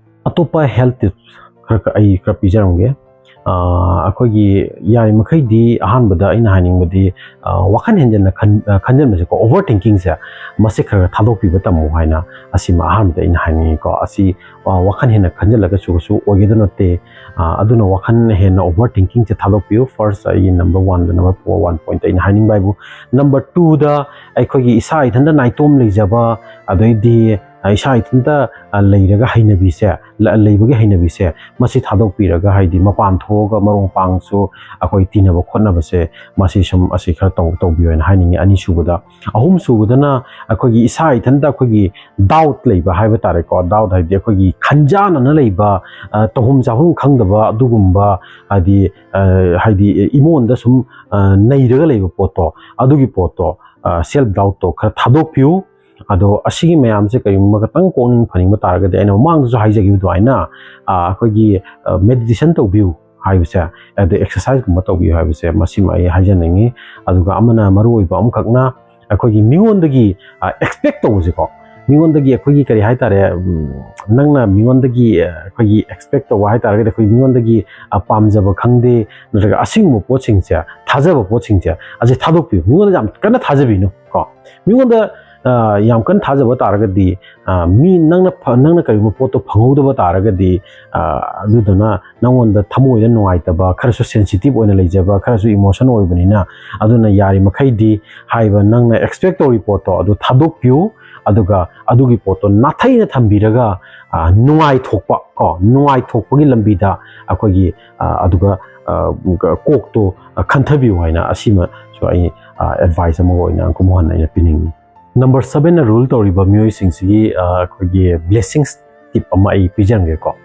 ꯑꯇꯣꯞꯄ health tips ꯈꯔ ꯈ-, ꯑꯩ ꯈꯔ ꯄꯤꯖꯔꯝꯒꯦ꯫ ꯑꯩꯈꯣꯏꯒꯤ ꯌꯥꯔꯤꯃꯈꯩꯗꯤ ꯑꯍꯥꯟꯕꯗ ꯑꯩꯅ ꯍꯥꯏꯅꯤꯡꯕꯗꯤ, ꯋꯥꯈꯜ ꯍꯦꯟꯖꯟꯅ ꯈꯟ-, ꯈꯟꯖꯟꯕꯁꯦꯀꯣ, ꯑꯣꯚꯔ ꯊꯤꯡꯀꯤꯡꯁꯦ, ꯃꯁꯤ ꯈꯔ ꯈꯔ ꯊꯥꯗꯣꯛꯄꯤꯕ ꯇꯝꯃꯨ ꯍꯥꯏꯅ ꯑꯁꯤꯃ ꯑꯍꯥꯟꯕꯗ ꯑꯩꯅ ꯍꯥꯏꯅꯤꯡꯉꯤꯀꯣ꯫ ꯑꯁꯤ, ꯋꯥꯈꯜ ꯍꯦꯟꯅ ꯈꯟꯖꯜꯂꯒꯁꯨ ꯀꯩꯁꯨ ꯑꯣꯏꯒꯗꯕ ꯅꯠꯇꯦ꯫ ꯑꯗꯨꯅ ꯋꯥꯈꯜ ꯍꯦꯟꯅ ꯑꯣꯚꯔ ꯊꯤꯡꯀꯤꯡꯁꯦ ꯊꯥꯗꯣꯛꯄꯤꯌꯨ꯫ ꯐꯥꯔꯁ, ꯑꯩꯒꯤ ꯅꯝꯕꯔ ꯋꯥꯟꯗ, ꯅꯝꯕꯔ ꯋꯥꯟ ꯄꯣꯏꯟꯠꯇ ꯑꯩꯅ ꯍꯥꯏꯅꯤꯡꯕ ꯍꯥꯏꯕꯨ꯫ ꯅꯝꯕꯔ ꯇꯨꯗ, ꯑꯩꯈꯣꯏꯒꯤ ꯏꯁꯥ ꯏꯊꯟꯇ ꯅꯥꯏꯇꯣꯝ ꯂꯩꯖꯕ, ꯑꯗꯩꯗꯤ ꯏꯁꯥ ꯏꯊꯟꯇ ꯂꯩꯔꯒ ꯍꯩꯅꯕꯤꯁꯦ, ꯂ-, ꯂꯩꯕꯒꯤ ꯍꯩꯅꯕꯤꯁꯦ, ꯃꯁꯤ ꯊꯥꯗꯣꯛꯄꯤꯔꯒ, ꯍꯥꯏꯗꯤ ꯃꯄꯥꯟ ꯊꯣꯛꯑꯒ ꯃꯔꯨꯞ ꯃꯄꯥꯡꯁꯨ ꯑꯩꯈꯣꯏ ꯇꯤꯟꯅꯕ ꯈꯣꯠꯅꯕꯁꯦ, ꯃꯁꯤ ꯁꯨꯝ ꯑꯁꯤ ꯈꯔ ꯇꯧ-, ꯇꯧꯕꯤꯌꯨ ꯍꯥꯏꯅ ꯍꯥꯏꯅꯤꯡꯉꯤ꯫ ꯑꯅꯤꯁꯨꯕꯗ, ꯑꯍꯨꯝꯁꯨꯕꯗꯅ ꯑꯩꯈꯣꯏꯒꯤ ꯏꯁꯥ ꯏꯊꯟꯇ ꯑꯩꯈꯣꯏꯒꯤ ꯗꯥꯎꯠ ꯂꯩꯕ ꯍꯥꯏꯕ ꯇꯥꯔꯦꯀꯣ꯫ ꯗꯥꯎꯠ ꯍꯥꯏꯗꯤ ꯑꯩꯈꯣꯏꯒꯤ ꯈꯟꯖꯥꯟꯅꯅ ꯂꯩꯕ, ꯇꯧꯐꯝ ꯆꯥꯐꯝ ꯈꯪꯗꯕ ꯑꯗꯨꯒꯨꯝꯕ, ꯍꯥꯏꯗꯤ, ꯍꯥꯏꯗꯤ ꯏꯃꯣꯟꯗ ꯁꯨꯝ ꯅꯩꯔꯒ ꯂꯩꯕ ꯄꯣꯠꯇꯣ, ꯑꯗꯨꯒꯤ ꯄꯣꯠꯇꯣ, ꯁꯦꯜꯐ ꯗꯥꯎꯠꯇꯣ ꯈꯔ ꯊꯥꯗꯣꯛꯄꯤꯌꯨ꯫ ꯑꯗꯣ ꯑꯁꯤꯒꯤ ꯃꯌꯥꯝꯁꯦ ꯀꯔꯤꯒꯨꯝꯕ ꯈꯇꯪ ꯀꯣꯛꯅꯤꯡ ꯐꯅꯤꯡꯕ ꯇꯥꯔꯒꯗꯤ, ꯑꯩꯅ ꯃꯃꯥꯡꯗꯁꯨ ꯍꯥꯏꯖꯈꯤꯕ ꯑꯗꯨꯃꯥꯏꯅ, ꯑꯩꯈꯣꯏꯒꯤ ꯃꯦꯗꯤꯇꯦꯁꯟ ꯇꯧꯕꯤꯌꯨ ꯍꯥꯏꯕꯁꯦ, ꯑꯗꯩ ꯑꯦꯛꯁꯔꯁꯥꯏꯁꯀꯨꯝꯕ ꯇꯧꯕꯤꯌꯨ ꯍꯥꯏꯕꯁꯦ, ꯃꯁꯤꯃ ꯑꯩ ꯍꯥꯏꯖꯅꯤꯡꯉꯤ꯫ ꯑꯗꯨꯒ ꯑꯃꯅ ꯃꯔꯨ ꯑꯣꯏꯕ ꯑꯃꯈꯛꯅ, ꯑꯩꯈꯣꯏꯒꯤ ꯃꯤꯉꯣꯟꯗꯒꯤ ꯑꯦꯛꯁꯄꯦꯛ ꯇꯧꯕꯁꯦꯀꯣ, ꯃꯤꯉꯣꯟꯗꯒꯤ ꯑꯩꯈꯣꯏꯒꯤ ꯀꯔꯤ ꯍꯥꯏꯇꯥꯔꯦ, ꯎꯝ, ꯅꯪꯅ ꯃꯤꯉꯣꯟꯗꯒꯤ, ꯑ, ꯑꯩꯈꯣꯏꯒꯤ ꯑꯦꯛꯁꯄꯦꯛ ꯇꯧꯕ ꯍꯥꯏꯇꯥꯔꯒꯗꯤ, ꯑꯩꯈꯣꯏ ꯃꯤꯉꯣꯟꯗꯒꯤ, ꯑ, ꯄꯥꯝꯖꯕ ꯈꯪꯗꯦ, ꯅꯠꯇ꯭ꯔꯒ ꯑꯁꯤꯒꯨꯝꯕ ꯄꯣꯠꯁꯤꯡꯁꯦ, ꯊꯥꯖꯕ ꯄꯣꯠꯁꯤꯡꯁꯦ, ꯑꯁꯤ ꯊꯥꯗꯣꯛꯄꯤꯌꯨ꯫ ꯃꯤꯉꯣꯟꯗ ꯌꯥꯝ ꯀꯟꯅ ꯊꯥꯖꯕꯤꯅꯨ ꯀꯣ꯫ ꯃꯤꯉꯣꯟꯗ, ꯑ, ꯌꯥꯝ ꯀꯟꯅ ꯊꯥꯖꯕ ꯇꯥꯔꯒꯗꯤ, ꯑ, ꯃꯤ ꯅꯪꯅ ꯐ-, ꯅꯪꯅ ꯀꯔꯤꯒꯨꯝꯕ ꯄꯣꯠꯇꯣ ꯐꯪꯍꯧꯗꯕ ꯇꯥꯔꯒꯗꯤ, ꯑ, ꯑꯗꯨꯗꯨꯅ ꯅꯪꯉꯣꯟꯗ ꯊꯃꯣꯏꯗ ꯅꯨꯡꯉꯥꯏꯇꯕ, ꯈꯔꯁꯨ ꯁꯦꯟꯁꯤꯇꯤꯞ ꯑꯣꯏꯅ ꯂꯩꯖꯕ, ꯈꯔꯁꯨ ꯏꯃꯣꯁꯟ ꯑꯣꯏꯕꯅꯤꯅ, ꯑꯗꯨꯅ ꯌꯥꯔꯤꯃꯈꯩꯗꯤ ꯍꯥꯏꯔꯤꯕ ꯅꯪꯅ ꯑꯦꯛꯁꯄꯦꯛ ꯇꯧꯔꯤ ꯄꯣꯠꯇꯣ ꯑꯗꯨ ꯊꯥꯗꯣꯛꯄꯤꯌꯨ꯫ ꯑꯗꯨꯒ ꯑꯗꯨꯒꯤ ꯄꯣꯠꯇꯣ ꯅꯥꯊꯩꯅ ꯊꯝꯕꯤꯔꯒ, ꯑ, ꯅꯨꯡꯉꯥꯏꯊꯣꯛꯄ ꯀꯣ, ꯅꯨꯡꯉꯥꯏꯊꯣꯛꯄꯒꯤ ꯂꯝꯕꯤꯗ ꯑꯩꯈꯣꯏꯒꯤ, ꯑ, ꯑꯗꯨꯒ, ꯑ, ꯀꯣꯛꯇꯣ ꯈꯟꯊꯕꯤꯌꯨ ꯍꯥꯏꯅ ꯑꯁꯤꯃꯁꯨ ꯑꯩ, ꯑ, ꯑꯦꯗꯚꯥꯏꯁ ꯑꯃ ꯑꯣꯏꯅ ꯑꯃꯨꯛ ꯍꯟꯅ ꯑꯩꯅ ꯄꯤꯅꯤꯡꯉꯤ꯫ ꯅꯝꯕꯔ ꯁꯕꯦꯟꯅ ꯔꯨꯜ ꯇꯧꯔꯤꯕ ꯃꯤꯑꯣꯏꯁꯤꯡꯁꯤꯒꯤ, ꯑ, ꯑꯩꯈꯣꯏꯒꯤ ꯕ꯭ꯂꯦꯁꯤꯡꯁ ꯇꯤꯞ ꯑꯃ ꯑꯩ ꯄꯤꯖꯔꯝꯒꯦꯀꯣ꯫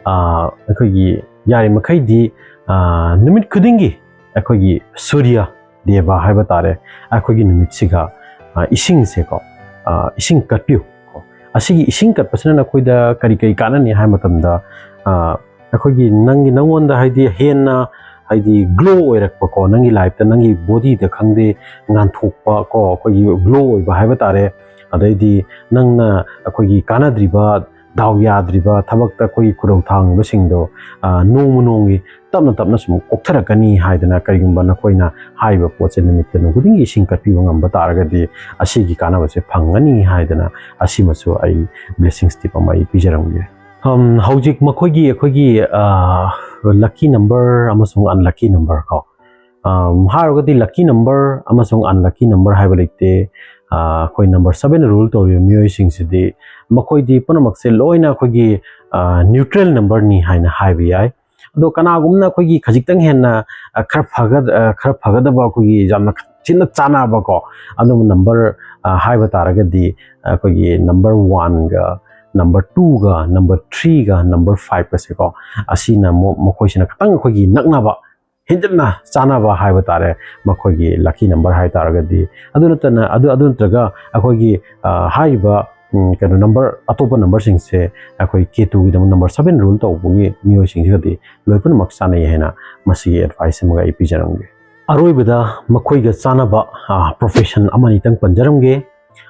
ꯑ, ꯑꯩꯈꯣꯏꯒꯤ ꯌꯥꯔꯤꯃꯈꯩꯗꯤ, ꯑ, ꯅꯨꯃꯤꯠ ꯈꯨꯗꯤꯡꯒꯤ ꯑꯩꯈꯣꯏꯒꯤ ꯁꯨꯔꯌ ꯗꯦꯕ ꯍꯥꯏꯕ ꯇꯥꯔꯦ, ꯑꯩꯈꯣꯏꯒꯤ ꯅꯨꯃꯤꯠꯁꯤꯒ, ꯑ, ꯏꯁꯤꯡꯁꯦꯀꯣ, ꯑ, ꯏꯁꯤꯡ ꯀꯠꯄꯤꯌꯨ ꯀꯣ꯫ ꯑꯁꯤꯒꯤ ꯏꯁꯤꯡ ꯀꯠꯄꯁꯤꯅ ꯅꯈꯣꯏꯗ ꯀꯔꯤ ꯀꯔꯤ ꯀꯥꯟꯅꯅꯤ ꯍꯥꯏꯕ ꯃꯇꯝꯗ, ꯑ, ꯑꯩꯈꯣꯏꯒꯤ ꯅꯪꯒꯤ, ꯅꯪꯉꯣꯟꯗ ꯍꯥꯏꯗꯤ ꯍꯦꯟꯅ ꯍꯥꯏꯗꯤ ꯒ꯭ꯂꯣ ꯑꯣꯏꯔꯛꯄꯀꯣ, ꯅꯪꯒꯤ ꯂꯥꯏꯐꯇ, ꯅꯪꯒꯤ ꯕꯣꯗꯤꯗ ꯈꯪꯗꯦ, ꯉꯥꯟꯊꯣꯛꯄ ꯀꯣ, ꯑꯩꯈꯣꯏꯒꯤ ꯒ꯭ꯂꯣ ꯑꯣꯏꯕ ꯍꯥꯏꯕ ꯇꯥꯔꯦ꯫ ꯑꯗꯩꯗꯤ ꯅꯪꯅ ꯑꯩꯈꯣꯏꯒꯤ ꯀꯥꯟꯅꯗ꯭ꯔꯤꯕ ꯗꯥꯎ ꯌꯥꯗ꯭ꯔꯤꯕ, ꯊꯕꯛꯇ ꯑꯩꯈꯣꯏꯒꯤ ꯈꯨꯗꯣꯡ ꯊꯥꯡꯉꯤꯕꯁꯤꯡꯗꯣ, ꯑ, ꯅꯣꯡꯃ ꯅꯣꯡꯃꯒꯤ ꯇꯞꯅ ꯇꯞꯅ ꯁꯨꯝ ꯀꯣꯛꯊꯔꯛꯀꯅꯤ ꯍꯥꯏꯗꯅ, ꯀꯔꯤꯒꯨꯝꯕ ꯅꯈꯣꯏꯅ ꯍꯥꯏꯔꯤꯕ ꯄꯣꯠꯁꯦ ꯅꯨꯃꯤꯠꯇ ꯅꯨꯡ ꯈꯨꯗꯤꯡꯒꯤ ꯏꯁꯤꯡ ꯀꯠꯄꯤꯕ ꯉꯝꯕ ꯇꯥꯔꯒꯗꯤ, ꯑꯁꯤꯒꯤ ꯀꯥꯟꯅꯕꯁꯦ ꯐꯪꯒꯅꯤ ꯍꯥꯏꯗꯅ, ꯑꯁꯤꯃꯁꯨ ꯑꯩ blessings tip ꯑꯃ ꯑꯩ ꯄꯤꯖꯔꯝꯒꯦ꯫ ꯑꯝ, ꯍꯧꯖꯤꯛ ꯃꯈꯣꯏꯒꯤ, ꯑꯩꯈꯣꯏꯒꯤ, ꯑ, lucky number ꯑꯃꯁꯨꯡ unlucky number ꯀꯣ, ꯑꯝ, ꯍꯥꯏꯔꯨꯔꯒꯗꯤ lucky number ꯑꯃꯁꯨꯡ unlucky number ꯍꯥꯏꯕ ꯂꯩꯇꯦ꯫ ꯑ, ꯑꯩꯈꯣꯏ number seven rule ꯇꯧꯔꯤꯕ ꯃꯤꯑꯣꯏꯁꯤꯡꯁꯤꯗꯤ, ꯃꯈꯣꯏꯗꯤ ꯄꯨꯝꯅꯃꯛꯁꯦ ꯂꯣꯏꯅ ꯑꯩꯈꯣꯏꯒꯤ, ꯑ, neutral numberꯅꯤ ꯍꯥꯏꯅ ꯍꯥꯏꯕ ꯌꯥꯏ꯫ ꯑꯗꯣ ꯀꯅꯥꯒꯨꯝꯕꯅ ꯑꯩꯈꯣꯏꯒꯤ ꯈꯖꯤꯛꯇꯪ ꯍꯦꯟꯅ, ꯑ, ꯈꯔ ꯐꯒ-, ꯑ, ꯈꯔ ꯐꯒꯗꯕ, ꯑꯩꯈꯣꯏꯒꯤ ꯌꯥꯝꯅ ꯊꯤꯅ ꯆꯥꯟꯅꯕꯀꯣ, ꯑꯗꯨꯝꯕ number, ꯑ, ꯍꯥꯏꯕ ꯇꯥꯔꯒꯗꯤ, ꯑꯩꯈꯣꯏꯒꯤ number oneꯒ, number twoꯒ, number threeꯒ, number fiveꯀꯁꯦꯀꯣ, ꯑꯁꯤꯅ ꯑꯃꯨꯛ ꯃꯈꯣꯏꯁꯤꯅ ꯈꯤꯇꯪ ꯑꯩꯈꯣꯏꯒꯤ ꯅꯛꯅꯕ, ꯍꯦꯟꯖꯟꯅ ꯆꯥꯟꯅꯕ ꯍꯥꯏꯕ ꯇꯥꯔꯦ, ꯃꯈꯣꯏꯒꯤ lucky number ꯍꯥꯏ ꯇꯥꯔꯒꯗꯤ꯫ ꯑꯗꯨ ꯅꯠꯇꯅ, ꯑꯗꯨ, ꯑꯗꯨ ꯅꯠꯇ꯭ꯔꯒ ꯑꯩꯈꯣꯏꯒꯤ, ꯑ, ꯍꯥꯏꯔꯤꯕ, ꯎꯝ, ꯀꯩꯅꯣ, number, ꯑꯇꯣꯞꯄ numberꯁꯤꯡꯁꯦ ꯑꯩꯈꯣꯏ ꯀꯦꯇꯨꯒꯤꯗꯃꯛ number seven rule ꯇꯧꯕꯒꯤ ꯃꯤꯑꯣꯏꯁꯤꯡꯁꯤꯒꯗꯤ ꯂꯣꯏ ꯄꯨꯝꯅꯃꯛ ꯆꯥꯟꯅꯩ ꯍꯥꯏꯅ ꯃꯁꯤꯒꯤ advice ꯑꯃꯒ ꯑꯩ ꯄꯤꯖꯔꯝꯒꯦ꯫ ꯑꯔꯣꯏꯕꯗ ꯃꯈꯣꯏꯒ ꯆꯥꯟꯅꯕ, ꯑ, profession ꯑꯃꯅꯤꯇꯪ ꯄꯟꯖꯔꯝꯒꯦ꯫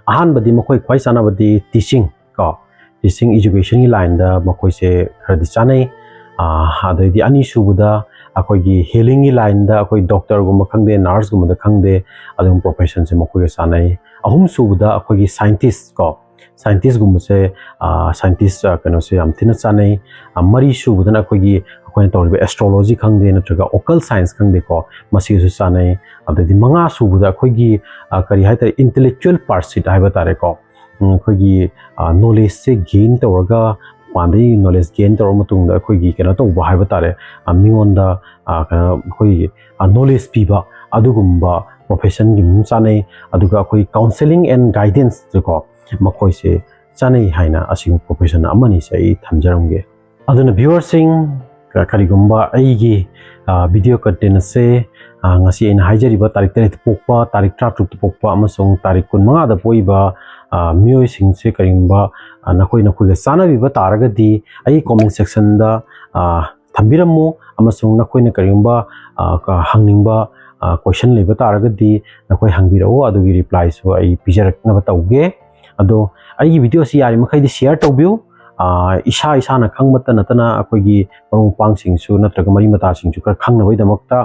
ꯑꯍꯥꯟꯕꯗꯤ ꯃꯈꯣꯏ ꯈ꯭ꯋꯥꯏ ꯆꯥꯟꯅꯕꯗꯤ teaching ꯀꯣ, teaching educationꯒꯤ lineꯗ ꯃꯈꯣꯏꯁꯦ ꯈꯔꯗꯤ ꯆꯥꯟꯅꯩ꯫ ꯑ, ꯑꯗꯩꯗꯤ ꯑꯅꯤꯁꯨꯕꯗ ꯑꯩꯈꯣꯏꯒꯤ healingꯒꯤ lineꯗ, ꯑꯩꯈꯣꯏ doctorꯒꯨꯝꯕ ꯈꯪꯗꯦ, nurseꯒꯨꯝꯕꯗ ꯈꯪꯗꯦ, ꯑꯗꯨꯒꯨꯝꯕ professionꯁꯦ ꯃꯈꯣꯏꯒ ꯆꯥꯟꯅꯩ꯫ ꯑꯍꯨꯝꯁꯨꯕꯗ ꯑꯩꯈꯣꯏꯒꯤ scientist ꯀꯣ, scientistꯒꯨꯝꯕꯁꯦ, ꯑ, scientist, ꯑ, ꯀꯩꯅꯣꯁꯦ ꯌꯥꯝ ꯊꯤꯅ ꯆꯥꯟꯅꯩ꯫ ꯑ, ꯃꯔꯤꯁꯨꯕꯗꯅ ꯑꯩꯈꯣꯏꯒꯤ, ꯑꯩꯈꯣꯏꯅ ꯇꯧꯔꯤꯕ astrology ꯈꯪꯗꯦ, ꯅꯠꯇ꯭ꯔꯒ occult science ꯈꯪꯗꯦꯀꯣ, ꯃꯁꯤꯒꯁꯨ ꯆꯥꯟꯅꯩ꯫ ꯑꯗꯩꯗꯤ ꯃꯉꯥꯁꯨꯕꯗ ꯑꯩꯈꯣꯏꯒꯤ, ꯑ, ꯀꯔꯤ ꯍꯥꯏꯇꯥꯔꯦ, intellectual pursuit ꯍꯥꯏꯕ ꯇꯥꯔꯦꯀꯣ꯫ ꯎꯝ, ꯑꯩꯈꯣꯏꯒꯤ, ꯑ, knowledgeꯁꯦ gain ꯇꯧꯔꯒ, ꯃꯄꯥꯟꯗꯒꯤ knowledge gain ꯇꯧꯔꯕ ꯃꯇꯨꯡꯗ ꯑꯩꯈꯣꯏꯒꯤ ꯀꯩꯅꯣ ꯇꯧꯕ ꯍꯥꯏꯕ ꯇꯥꯔꯦ, ꯑ, ꯃꯤꯉꯣꯟꯗ, ꯑ, ꯀꯩꯅꯣ, ꯑꯩꯈꯣꯏꯒꯤ, ꯑ, knowledge ꯄꯤꯕ, ꯑꯗꯨꯒꯨꯝꯕ professionꯒꯤ ꯑꯗꯨꯝ ꯆꯥꯅꯩ꯫ ꯑꯗꯨꯒ ꯑꯩꯈꯣꯏ counselling and guidanceꯁꯨꯀꯣ, ꯃꯈꯣꯏꯁꯦ ꯆꯥꯅꯩ ꯍꯥꯏꯅ ꯑꯁꯤꯒꯨꯝꯕ profession ꯑꯃꯅꯤꯁꯦ ꯑꯩ ꯊꯝꯖꯔꯝꯒꯦ꯫ ꯑꯗꯨꯅ viewerꯁꯤꯡ, ꯀ-, ꯀꯔꯤꯒꯨꯝꯕ ꯑꯩꯒꯤ, ꯑ, video content ꯑꯁꯦ, ꯑ, ꯉꯁꯤ ꯑꯩꯅ ꯍꯥꯏꯖꯔꯤꯕ ꯇꯥꯔꯤꯛ ꯇꯔꯦꯠꯇ ꯄꯣꯛꯄ, ꯇꯥꯔꯤꯛ ꯇꯔꯥꯇꯔꯨꯛꯇ ꯄꯣꯛꯄ ꯑꯃꯁꯨꯡ ꯇꯥꯔꯤꯛ ꯀꯨꯟꯃꯉꯥꯗ ꯄꯣꯛꯏꯕ, ꯑ, ꯃꯤꯑꯣꯏꯁꯤꯡꯁꯦ ꯀꯔꯤꯒꯨꯝꯕ, ꯑ, ꯅꯈꯣꯏ ꯅꯈꯣꯏꯒ ꯆꯥꯟꯅꯕꯤꯕ ꯇꯥꯔꯒꯗꯤ, ꯑꯩꯒꯤ comment sectionꯗ, ꯑ, ꯊꯝꯕꯤꯔꯝꯃꯨ, ꯑꯃꯁꯨꯡ ꯅꯈꯣꯏꯅ ꯀꯔꯤꯒꯨꯝꯕ, ꯑ, ꯀ-, ꯍꯪꯅꯤꯡꯕ, ꯑ, question ꯂꯩꯕ ꯇꯥꯔꯒꯗꯤ ꯅꯈꯣꯏ ꯍꯪꯕꯤꯔꯛꯎ, ꯑꯗꯨꯒꯤ replyꯁꯨ ꯑꯩ ꯄꯤꯖꯔꯛꯅꯕ ꯇꯧꯒꯦ꯫ ꯑꯗꯣ ꯑꯩꯒꯤ videoꯁꯤ ꯌꯥꯔꯤꯃꯈꯩꯗꯤ share ꯇꯧꯕꯤꯌꯨ, ꯑꯥ, ꯏꯁꯥ ꯏꯁꯥꯅ ꯈꯪꯕꯇ ꯅꯠꯇꯅ ꯑꯩꯈꯣꯏꯒꯤ ꯃꯔꯨꯞ ꯃꯄꯥꯡꯁꯤꯡꯁꯨ ꯅꯠꯇ꯭ꯔꯒ ꯃꯔꯤ ꯃꯇꯥꯁꯤꯡꯁꯨ ꯈꯔ ꯈꯪꯅꯕꯒꯤꯗꯃꯛꯇ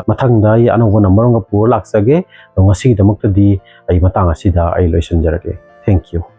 ꯃꯊꯪꯗ ꯑꯩ ꯑꯅꯧꯕ number ꯑꯃꯒ ꯄꯨꯔ ꯂꯥꯛꯆꯒꯦ꯫ ꯑꯗꯣ ꯉꯁꯤꯒꯤꯗꯃꯛꯇꯗꯤ ꯑꯩ ꯃꯇꯥꯡ ꯑꯁꯤꯗ ꯑꯩ ꯂꯣꯏꯁꯤꯟꯖꯔꯒꯦ꯫ Thank you꯫